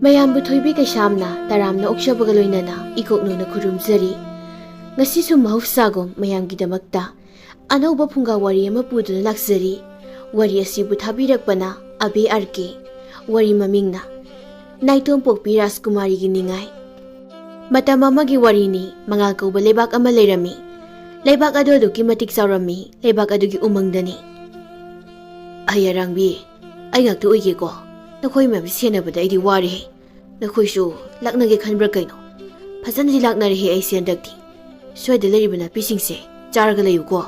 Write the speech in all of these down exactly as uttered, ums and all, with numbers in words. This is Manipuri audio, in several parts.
ꯃꯌꯥꯝꯕꯨ ꯊꯣꯏꯕꯤ ꯀꯩꯁꯥꯝꯅ ꯇꯔꯥꯝꯅ ꯑꯣꯛꯆꯕꯒ ꯂꯣꯏꯅꯅ ꯏꯀꯣꯛꯅꯧꯅ ꯈꯨꯔꯨꯝꯖꯔꯤ꯫ ꯉꯁꯤꯁꯨ ꯃꯍꯧꯁꯥꯒꯨꯝ ꯃꯌꯥꯝꯒꯤꯗꯃꯛꯇ ꯑꯅꯧꯕ ꯐꯨꯡꯒꯥ ꯋꯥꯔꯤ ꯑꯃ ꯄꯨꯗꯨꯅ ꯂꯥꯛꯆꯔꯤ꯫ ꯋꯥꯔꯤ ꯑꯁꯤꯕꯨ ꯊꯥꯕꯤꯔꯛꯄꯅ ꯑꯕꯦ ꯑꯥꯔ ꯀꯦ꯫ ꯋꯥꯔꯤ ꯃꯃꯤꯡꯅ ꯅꯥꯏꯇꯣꯝ ꯄꯣꯛꯄꯤ ꯔꯥꯖꯀꯨꯃꯥꯔꯤꯒꯤ ꯅꯤꯡꯉꯥꯏ꯫ ꯃꯇꯝ ꯑꯃꯒꯤ ꯋꯥꯔꯤꯅꯤ꯫ ꯃꯉꯥꯜ ꯀꯧꯕ ꯂꯩꯕꯥꯛ ꯑꯃ ꯂꯩꯔꯝꯃꯤ꯫ ꯂꯩꯕꯥꯛ ꯑꯗꯨ ꯑꯗꯨꯛꯀꯤ ꯃꯇꯤꯛ ꯆꯥꯎꯔꯝꯃꯤ꯫ ꯂꯩꯕꯥꯛ ꯑꯗꯨꯒꯤ ꯎꯃꯪꯗꯅꯤ꯫ ꯑꯩ ꯑꯔꯥꯡꯕꯤ, ꯑꯩ ꯉꯥꯛꯇ ꯑꯣꯏꯒꯦꯀꯣ꯫ ꯅꯈꯣꯏ ꯃꯌꯥꯝꯁꯤ ꯁꯦꯟꯅꯕꯗ ꯑꯩꯗꯤ ꯋꯥꯔꯦꯍꯦ꯫ ꯅꯈꯣꯏꯁꯨ ꯂꯥꯛꯅꯒꯦ ꯈꯟꯕ꯭ꯔꯥ ꯀꯩꯅꯣ? ꯐꯖꯅꯗꯤ ꯂꯥꯛꯅꯔꯦꯍꯦ ꯑꯩꯁꯦ ꯍꯟꯗꯛꯇꯤ꯫ ꯁ꯭ꯋꯥꯏꯗ ꯂꯩꯔꯤꯕ ꯅꯥꯄꯤꯁꯤꯡꯁꯦ ꯆꯥꯔꯒ ꯂꯩꯌꯨꯀꯣ꯫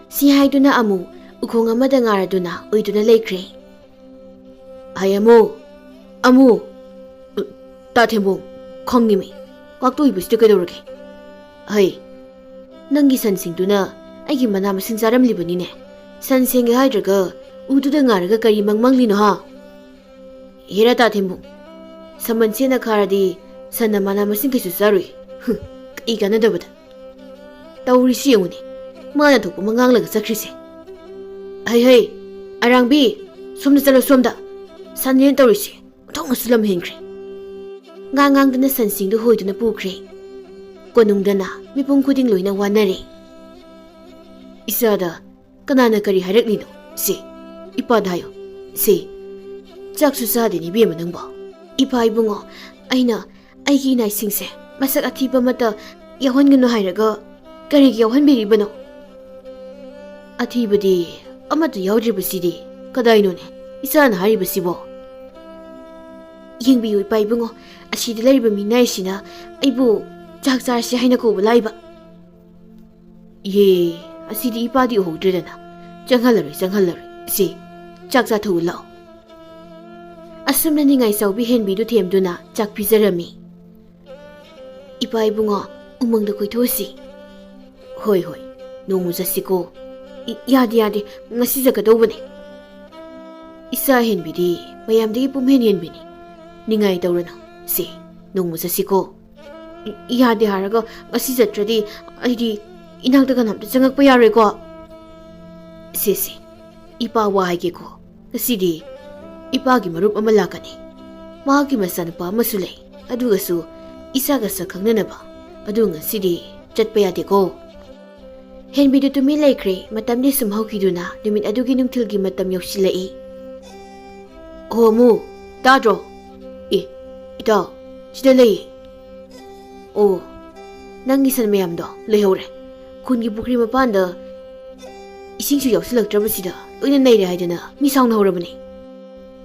ꯁꯤ ꯍꯥꯏꯗꯨꯅ ꯑꯃꯨ ꯎꯈꯣꯡ ꯑꯃꯗ ꯉꯥꯔꯗꯨꯅ ꯎꯏꯗꯨꯅ ꯂꯩꯈ꯭ꯔꯦ꯫ ꯍꯩ ꯑꯃꯨ, ꯑꯃꯨ꯫ ꯇꯥ ꯊꯦꯝꯕꯨꯡ, ꯈꯪꯉꯤꯃꯤ꯫ ꯉꯥꯛꯇ ꯎꯏꯕꯁꯤꯗ ꯀꯩꯗꯧꯔꯒꯦ? ꯍꯩ, ꯅꯪꯒꯤ ꯁꯟꯁꯤꯡꯗꯨꯅ ꯑꯩꯒꯤ ꯃꯅꯥ ꯃꯁꯤꯡ ꯆꯥꯔꯝꯂꯤꯕꯅꯤꯅꯦ꯫ ꯁꯟ ꯁꯦꯡꯒꯦ ꯍꯥꯏꯗ꯭ꯔꯒ ꯎꯗꯨꯗ ꯉꯥꯔꯒ ꯀꯔꯤ ꯃꯪ ꯃꯪꯂꯤꯅꯣ ꯍꯥ? ꯍꯦꯔꯥ ꯇꯥ ꯊꯦꯝꯕꯨꯡ, ꯁꯃꯟ ꯁꯦꯠꯅ ꯈꯥꯔꯗꯤ ꯁꯟꯅ ꯃꯅꯥ ꯃꯁꯤꯡ ꯀꯩꯁꯨ ꯆꯥꯔꯨꯏ꯫ ꯍꯨꯝ, ꯀꯩ ꯀꯥꯟꯅꯗꯕꯗ꯫ ꯇꯧꯔꯤꯁꯤ ꯌꯦꯡꯉꯨꯅꯦ, ꯃꯥꯅ ꯊꯣꯛꯄ ꯑꯃ ꯉꯥꯡꯂꯒ ꯆꯠꯈ꯭ꯔꯤꯁꯦ꯫ ꯍꯩ ꯍꯩ, ꯑꯔꯥꯡꯕꯤ, ꯁꯣꯝꯗ ꯆꯠꯂꯣ ꯁꯣꯝꯗ꯫ ꯁꯟꯅꯦꯅ ꯇꯧꯔꯤꯁꯦ ꯑꯣꯟꯊꯣꯛꯅꯁꯨ ꯂꯝ ꯍꯦꯟꯈ꯭ꯔꯦ꯫ ꯉꯥꯡ ꯉꯥꯡꯗꯨꯅ ꯁꯟꯁꯤꯡꯗꯨ ꯍꯣꯏꯗꯨꯅ ꯄꯨꯈ꯭ꯔꯦ꯫ ꯀꯣꯅꯨꯡꯗꯅ ꯃꯤꯄꯨꯝ ꯈꯨꯗꯤꯡ ꯂꯣꯏꯅ ꯋꯥꯅꯔꯦ꯫ ꯏꯆꯥꯗ ꯀꯅꯥꯅ ꯀꯔꯤ ꯍꯥꯏꯔꯛꯂꯤꯅꯣ? ꯁꯦ, ꯏꯄꯥꯗ ꯍꯥꯏꯌꯣ꯫ ꯁꯦ, ꯆꯥꯛꯁꯨ ꯆꯥꯗꯦꯅꯦ ꯏꯕꯦꯝꯃ ꯅꯪꯕꯣ꯫ ꯏꯄꯥ ꯏꯕꯨꯡꯉꯣ, ꯑꯩꯅ ꯑꯩꯒꯤ ꯏꯅꯥꯏꯁꯤꯡꯁꯦ ꯃꯁꯛ ꯑꯊꯤꯕ ꯑꯃꯠꯇ ꯌꯥꯎꯍꯟꯒꯅꯨ ꯍꯥꯏꯔꯒ ꯀꯔꯤꯒꯤ ꯌꯥꯎꯍꯟꯕꯤꯔꯤꯕꯅꯣ? ꯑꯊꯤꯕꯗꯤ ꯑꯃꯠꯇ ꯌꯥꯎꯗ꯭ꯔꯤꯕꯁꯤꯗꯤ ꯀꯗꯥꯏꯅꯣꯅꯦ ꯏꯆꯥꯅ ꯍꯥꯏꯔꯤꯕꯁꯤꯕꯣ? ꯌꯦꯡꯕꯤꯌꯨ ꯏꯄꯥ ꯏꯕꯨꯡꯉꯣ, ꯑꯁꯤꯗ ꯂꯩꯔꯤꯕ ꯃꯤꯅꯥꯏꯁꯤꯅ ꯑꯩꯕꯨ ꯆꯥꯛ ꯆꯥꯔꯁꯤ ꯍꯥꯏꯅ ꯀꯧꯕ ꯂꯥꯛꯏꯕ꯫ ꯌꯦ, ꯑꯁꯤꯗꯤ ꯏꯄꯥꯗꯤ ꯎꯍꯧꯗ꯭ꯔꯦꯗꯅ꯫ ꯆꯪꯍꯜꯂꯔꯣꯏ, ꯆꯪꯍꯜꯂꯔꯣꯏ꯫ ꯁꯤ, ꯆꯥꯛ ꯆꯥꯊꯣꯛꯎ ꯂꯥꯛꯑꯣ꯫ ꯑꯁꯨꯝꯅ ꯅꯤꯡꯉꯥꯏ ꯆꯥꯎꯕꯤ ꯍꯦꯟꯕꯤꯗꯨ ꯊꯦꯝꯗꯨꯅ ꯆꯥꯛ ꯄꯤꯖꯔꯝꯃꯤ꯫ ꯏꯄꯥ ꯏꯕꯨꯡꯉꯣ, ꯎꯃꯪꯗ ꯀꯣꯏꯊꯣꯛꯎꯁꯤ꯫ ꯍꯣꯏ, ꯍꯣꯏ, ꯅꯣꯡꯃ ꯆꯠꯁꯤꯀꯣ꯫ ꯏ-, ꯌꯥꯗꯦ, ꯌꯥꯗꯦ, ꯉꯁꯤ ꯆꯠꯀꯗꯧꯕꯅꯦ꯫ ꯏꯆꯥ ꯍꯦꯟꯕꯤꯗꯤ ꯃꯌꯥꯝꯗꯒꯤ ꯄꯨꯝꯍꯦꯟ ꯍꯦꯟꯕꯤꯅꯤ꯫ ꯅꯤꯡꯉꯥꯏ ꯇꯧꯔꯅꯨ꯫ ꯁꯦ, ꯅꯣꯡꯃ ꯆꯠꯁꯤꯀꯣ꯫ ꯏ-, ꯌꯥꯗꯦ ꯍꯥꯏꯔꯒ ꯉꯁꯤ ꯆꯠꯇ꯭ꯔꯗꯤ ꯑꯩꯗꯤ ꯏꯅꯥꯛꯇ ꯀꯅꯥꯝꯇ ꯆꯪꯉꯛꯄ ꯌꯥꯔꯣꯏꯀꯣ꯫ ꯁꯦ, ꯁꯦ, ꯏꯄꯥ ꯋꯥ ꯍꯥꯏꯒꯦꯀꯣ꯫ ꯉꯁꯤꯗꯤ ꯏꯄꯥꯒꯤ ꯃꯔꯨꯞ ꯑꯃ ꯂꯥꯛꯀꯅꯤ꯫ ꯃꯍꯥꯛꯀꯤ ꯃꯆꯥꯅꯨꯄꯥ ꯑꯃꯁꯨ ꯂꯩ꯫ ꯑꯗꯨꯒꯁꯨ ꯏꯆꯥꯒ ꯁꯛ ꯈꯪꯅꯅꯕ꯫ ꯑꯗꯨ ꯉꯁꯤꯗꯤ ꯆꯠꯄ ꯌꯥꯗꯦꯀꯣ꯫ ꯍꯦꯟꯕꯤꯗꯨ ꯇꯨꯃꯤꯟ ꯂꯩꯈ꯭ꯔꯦ꯫ ꯃꯇꯝꯗꯤ ꯁꯨꯝ ꯍꯧꯈꯤꯗꯨꯅ ꯅꯨꯃꯤꯠ ꯑꯗꯨꯒꯤ ꯅꯨꯡꯊꯤꯜꯒꯤ ꯃꯇꯝ ꯌꯧꯁꯤꯜꯂꯛꯏ꯫ "ꯑꯣ ꯑꯃꯨ, ꯇꯥꯗ꯭ꯔꯣ? ꯑꯦ, ꯏꯇꯥꯎ, ꯁꯤꯗ ꯂꯩꯌꯦ꯫ ꯑꯣ, ꯅꯪꯒꯤ ꯁꯟ ꯃꯌꯥꯝꯗꯣ ꯂꯩꯍꯧꯔꯦ꯫ ꯈꯨꯟꯒꯤ ꯄꯨꯈ꯭ꯔꯤ ꯃꯄꯥꯟꯗ ꯏꯁꯤꯡꯁꯨ ꯌꯥꯎꯁꯤꯜꯂꯛꯇ꯭ꯔꯕꯁꯤꯗ ꯂꯣꯏꯅ ꯅꯩꯔꯦ ꯍꯥꯏꯗꯅ ꯃꯤ ꯁꯥꯎꯅꯍꯧꯔꯕꯅꯦ꯫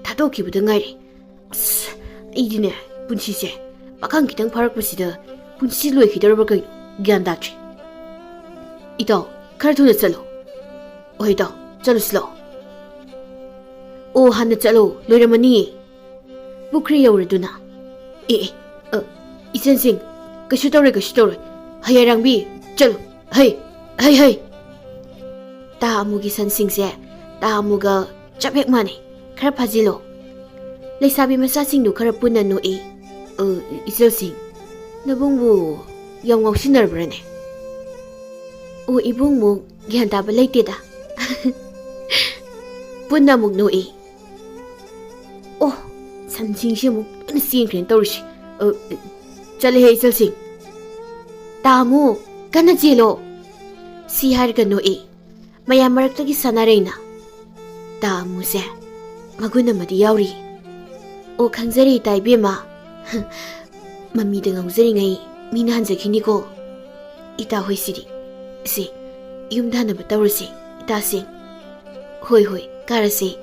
ꯊꯥꯗꯣꯛꯈꯤꯕꯗ ꯉꯥꯏꯔꯦ꯫ ꯑꯁ, ꯑꯩꯗꯤꯅꯦ, ꯄꯨꯟꯁꯤꯁꯦ ꯄꯥꯈꯪ ꯈꯤꯇꯪ ꯐꯥꯔꯛꯄꯁꯤꯗ ꯄꯨꯟꯁꯤ ꯂꯣꯏꯈꯤꯗꯧꯔꯕ ꯀꯩꯅꯣ ꯒ꯭ꯌꯥꯟ ꯇꯥꯗ꯭ꯔꯦ꯫ ꯏꯇꯥꯎ, ꯈꯔ ꯊꯨꯅ ꯆꯠꯂꯣ꯫ ꯍꯣꯏ ꯏꯇꯥꯎ, ꯆꯠꯂꯨꯁꯤ ꯂꯥꯛꯑꯣ꯫ ꯑꯣ, ꯍꯥꯟꯅ ꯆꯠꯂꯣ, ꯂꯣꯏꯔꯝꯃꯅꯤꯌꯦ꯫ ꯄꯨꯈ꯭ꯔꯤ ꯌꯧꯔꯗꯨꯅ꯫ ꯑꯦ, ꯑꯦ, ꯑ, ꯏꯆꯟꯁꯤꯡ, ꯀꯩꯁꯨ ꯇꯧꯔꯣꯏ, ꯀꯩꯁꯨ ꯇꯧꯔꯣꯏ꯫ ꯍꯩ ꯍꯩꯔꯥꯡꯕꯤ, ꯆꯠꯂꯨ꯫ ꯍꯩ, ꯍꯩ, ꯍꯩ꯫ ꯇꯥ ꯑꯃꯨꯒꯤ ꯁꯟꯁꯤꯡꯁꯦ ꯇꯥ ꯑꯃꯨꯒ ꯆꯞ ꯍꯦꯛ ꯃꯥꯟꯅꯩ꯫ ꯈꯔ ꯐꯥꯖꯤꯜꯂꯣ꯫ ꯂꯩꯁꯥꯕꯤ ꯃꯆꯥꯁꯤꯡꯗꯨ ꯈꯔ ꯄꯨꯟꯅ ꯅꯣꯛꯏ꯫ "ꯑ, ꯏꯆꯜꯁꯤꯡ, ꯅꯕꯨꯡꯕꯨ ꯌꯥꯝ ꯉꯥꯎꯁꯤꯟꯅꯔꯕ꯭ꯔꯅꯦ?" "ꯑꯣ, ꯏꯕꯨꯡꯃꯨꯛ ꯒ꯭ꯌꯥꯟ ꯇꯥꯕ ꯂꯩꯇꯦꯗ꯫" ꯄꯨꯟꯅ ꯑꯃꯨꯛ ꯅꯣꯛꯏ꯫ "ꯑꯣ, ꯁꯟꯁꯤꯡꯁꯤ ꯑꯃꯨꯛ ꯂꯣꯏꯅ ꯆꯦꯟꯈ꯭ꯔꯦꯅ ꯇꯧꯔꯤꯁꯤ꯫ ꯑ, ꯆꯠꯂꯦꯍꯦ ꯏꯆꯜꯁꯤꯡ꯫ ꯇꯥꯃꯨ, ꯀꯟꯅ ꯆꯦꯜꯂꯣ꯫" ꯁꯤ ꯍꯥꯏꯔꯒ ꯅꯣꯛꯏ꯫ ꯃꯌꯥꯝ ꯃꯔꯛꯇꯒꯤ ꯁꯥꯟꯅꯔꯩꯅ꯫ "ꯇꯥꯃꯨꯁꯦ ꯃꯒꯨꯟ ꯑꯃꯗꯤ ꯌꯥꯎꯔꯤ꯫" "ꯑꯣ, ꯈꯪꯖꯔꯦ ꯏꯇꯥ ꯏꯕꯦꯝꯃ꯫" "ꯃꯃꯤꯗ ꯉꯥꯎꯖꯔꯤꯉꯩ ꯃꯤꯅ ꯍꯟꯖꯈꯤꯅꯤꯀꯣ꯫ ꯏꯇꯥ ꯍꯣꯏꯁꯤꯗꯤ꯫ ꯁꯦ, ꯌꯨꯝꯗ ꯍꯟꯅꯕ ꯇꯧꯔꯁꯦ, ꯏꯇꯥꯁꯤꯡ꯫" "ꯍꯣꯏ, ꯍꯣꯏ, ꯀꯥꯔꯁꯦ꯫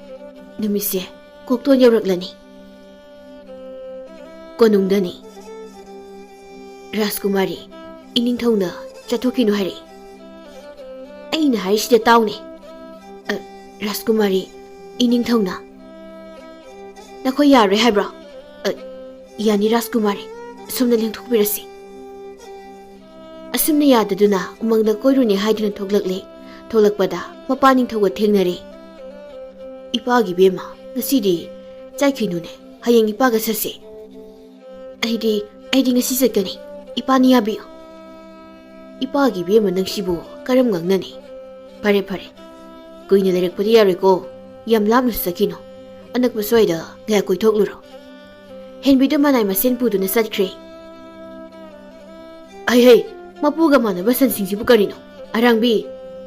ꯅꯨꯃꯤꯠꯁꯦ ꯀꯣꯛꯇꯣꯟ ꯌꯧꯔꯛꯂꯅꯤ꯫" ꯀꯣꯅꯨꯡꯗꯅꯤ꯫ "ꯔꯥꯖꯀꯨꯃꯥꯔꯤ, ꯏꯅꯤꯡꯊꯧꯅ ꯆꯠꯊꯣꯛꯈꯤꯅꯨ ꯍꯥꯏꯔꯛꯏ꯫" "ꯑꯩꯅ ꯍꯥꯏꯔꯤꯁꯤꯗ ꯇꯥꯎꯅꯦ꯫" "ꯑ, ꯔꯥꯖꯀꯨꯃꯥꯔꯤ, ꯏꯅꯤꯡꯊꯧꯅ꯫" "ꯅꯈꯣꯏ ꯌꯥꯔꯣꯏ ꯍꯥꯏꯕ꯭ꯔꯣ?" "ꯑ, ꯌꯥꯅꯤ ꯔꯥꯖꯀꯨꯃꯥꯔꯤ, ꯑꯁꯨꯝꯅ ꯂꯦꯡꯊꯣꯛꯄꯤꯔꯁꯤ꯫" ꯑꯁꯨꯝꯅ ꯌꯥꯗꯗꯨꯅ ꯎꯃꯪꯗ ꯀꯣꯏꯔꯨꯅꯤ ꯍꯥꯏꯗꯨꯅ ꯊꯣꯛꯂꯛꯂꯦ꯫ ꯊꯣꯛꯂꯛꯄꯗ ꯃꯄꯥ ꯅꯤꯡꯊꯧꯒ ꯊꯦꯡꯅꯔꯦ꯫ "ꯏꯄꯥꯒꯤ ꯏꯕꯦꯝꯃ, ꯉꯁꯤꯗꯤ ꯆꯠꯈꯤꯅꯨꯅꯦ, ꯍꯌꯦꯡ ꯏꯄꯥꯒ ꯆꯠꯁꯦ꯫" "ꯑꯩꯗꯤ, ꯑꯩꯗꯤ ꯉꯁꯤ ꯆꯠꯀꯅꯤ, ꯏꯄꯥꯅ ꯌꯥꯕꯤꯌꯨ꯫" "ꯏꯄꯥꯒꯤ ꯏꯕꯦꯝꯃ ꯅꯪꯁꯤꯕꯨ ꯀꯔꯝ ꯉꯥꯡꯅꯅꯤ? ꯐꯔꯦ, ꯐꯔꯦ, ꯀꯨꯏꯅ ꯂꯩꯔꯛꯄꯗꯤ ꯌꯥꯔꯣꯏꯀꯣ, ꯌꯥꯝ ꯂꯥꯞꯅꯁꯨ ꯆꯠꯈꯤꯅꯨ, ꯑꯅꯛꯄ ꯁ꯭ꯋꯥꯏꯗ ꯉꯥꯏꯍꯥꯛ ꯀꯣꯏꯊꯣꯛꯂꯨꯔꯣ꯫" ꯍꯦꯟꯕꯤꯗꯨ ꯃꯅꯥꯏ ꯃꯁꯤꯟ ꯄꯨꯗꯨꯅ ꯆꯠꯈ꯭ꯔꯦ꯫ "ꯍꯩ ꯍꯩ, ꯃꯄꯨꯒ ꯃꯥꯟꯅꯕ ꯁꯟꯁꯤꯡꯁꯤꯕꯨ ꯀꯔꯤꯅꯣ? ꯑꯔꯥꯡꯕꯤ,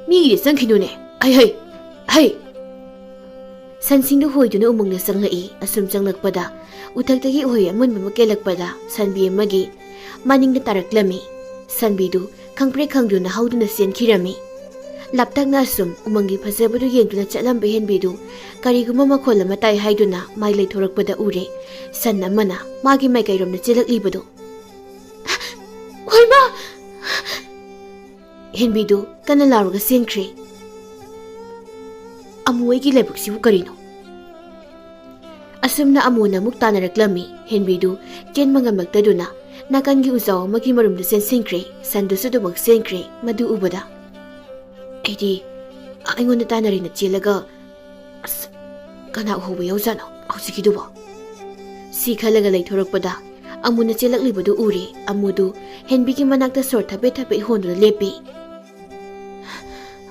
ꯃꯤꯒꯤꯗ ꯆꯪꯈꯤꯅꯨꯅꯦ꯫ ꯍꯩ ꯍꯩ, ꯍꯩ!" ꯁꯟꯁꯤꯡꯗꯨ ꯍꯣꯏꯗꯨꯅ ꯎꯃꯪꯗ ꯆꯪꯂꯛꯏ꯫ ꯑꯁꯨꯝ ꯆꯪꯂꯛꯄꯗ ꯎꯊꯛꯇꯒꯤ ꯎꯍꯩ ꯑꯃꯨꯟꯕ ꯑꯃ ꯀꯦꯜꯂꯛꯄꯗ ꯁꯟꯕꯤ ꯑꯃꯒꯤ ꯃꯅꯤꯡꯗ ꯇꯥꯔꯛꯂꯝꯃꯤ꯫ ꯁꯟꯕꯤꯗꯨ ꯈꯪꯄ꯭ꯔꯦꯛ ꯈꯪꯗꯨꯅ ꯍꯧꯗꯨꯅ ꯆꯦꯟꯈꯤꯔꯝꯃꯤ꯫ ꯂꯥꯞꯇꯛꯅ ꯑꯁꯨꯝ ꯎꯃꯪꯒꯤ ꯐꯖꯕꯗꯨ ꯌꯦꯡꯗꯨꯅ ꯆꯠꯂꯝꯕ ꯍꯦꯟꯕꯤꯗꯨ ꯀꯔꯤꯒꯨꯝꯕ ꯃꯈꯣꯜ ꯑꯃ ꯇꯥꯏ ꯍꯥꯏꯗꯨꯅ ꯃꯥꯏ ꯂꯩꯊꯣꯔꯛꯄꯗ ꯎꯔꯦ꯫ ꯁꯟ ꯑꯃꯅ ꯃꯥꯒꯤ ꯃꯥꯏꯀꯩꯔꯣꯝꯗ ꯆꯦꯜꯂꯛꯂꯤꯕꯗꯨ꯫ "ꯍꯣꯏꯃꯥ!" ꯍꯦꯟꯕꯤꯗꯨ ꯀꯟꯅ ꯂꯥꯎꯔꯒ ꯆꯦꯟꯈ꯭ꯔꯦ꯫ "ꯑꯃꯨ, ꯑꯩꯒꯤ ꯂꯥꯏꯕꯛꯁꯤꯕꯨ ꯀꯔꯤꯅꯣ?" ꯑꯁꯨꯝꯅ ꯑꯃꯨꯅ ꯑꯃꯨꯛ ꯇꯥꯟꯅꯔꯛꯂꯝꯃꯤ꯫ ꯍꯦꯟꯕꯤꯗꯨ ꯆꯦꯟꯕ ꯉꯝꯂꯛꯇꯗꯨꯅ ꯅꯥꯀꯟꯒꯤ ꯎꯖꯥꯎ ꯑꯃꯒꯤ ꯃꯔꯨꯝꯗ ꯆꯦꯟꯁꯤꯟꯈ꯭ꯔꯦ꯫ ꯁꯟꯗꯨꯁꯨ ꯑꯗꯨꯃꯛ ꯆꯦꯟꯈ꯭ꯔꯦ꯫ ꯃꯗꯨ ꯎꯕꯗ, "ꯑꯩꯗꯤ ꯑꯩꯉꯣꯟꯗ ꯇꯥꯟꯅꯔꯦꯅ ꯆꯦꯜꯂꯒ, ꯑꯁ, ꯀꯅꯥ ꯎꯍꯧꯕ ꯌꯥꯎꯖꯥꯠꯅꯣ ꯍꯧꯖꯤꯛꯀꯤꯗꯨꯕꯣ?" ꯁꯤ ꯈꯜꯂꯒ ꯂꯩꯊꯣꯔꯛꯄꯗ ꯑꯃꯨꯅ ꯆꯦꯜꯂꯛꯂꯤꯕꯗꯨ ꯎꯔꯦ꯫ ꯑꯃꯨꯗꯨ ꯍꯦꯟꯕꯤꯒꯤ ꯃꯅꯥꯛꯇ ꯁꯣꯔ ꯊꯕꯦꯠ ꯊꯕꯦꯠ ꯍꯣꯟꯗꯨꯅ ꯂꯦꯞꯄꯤ꯫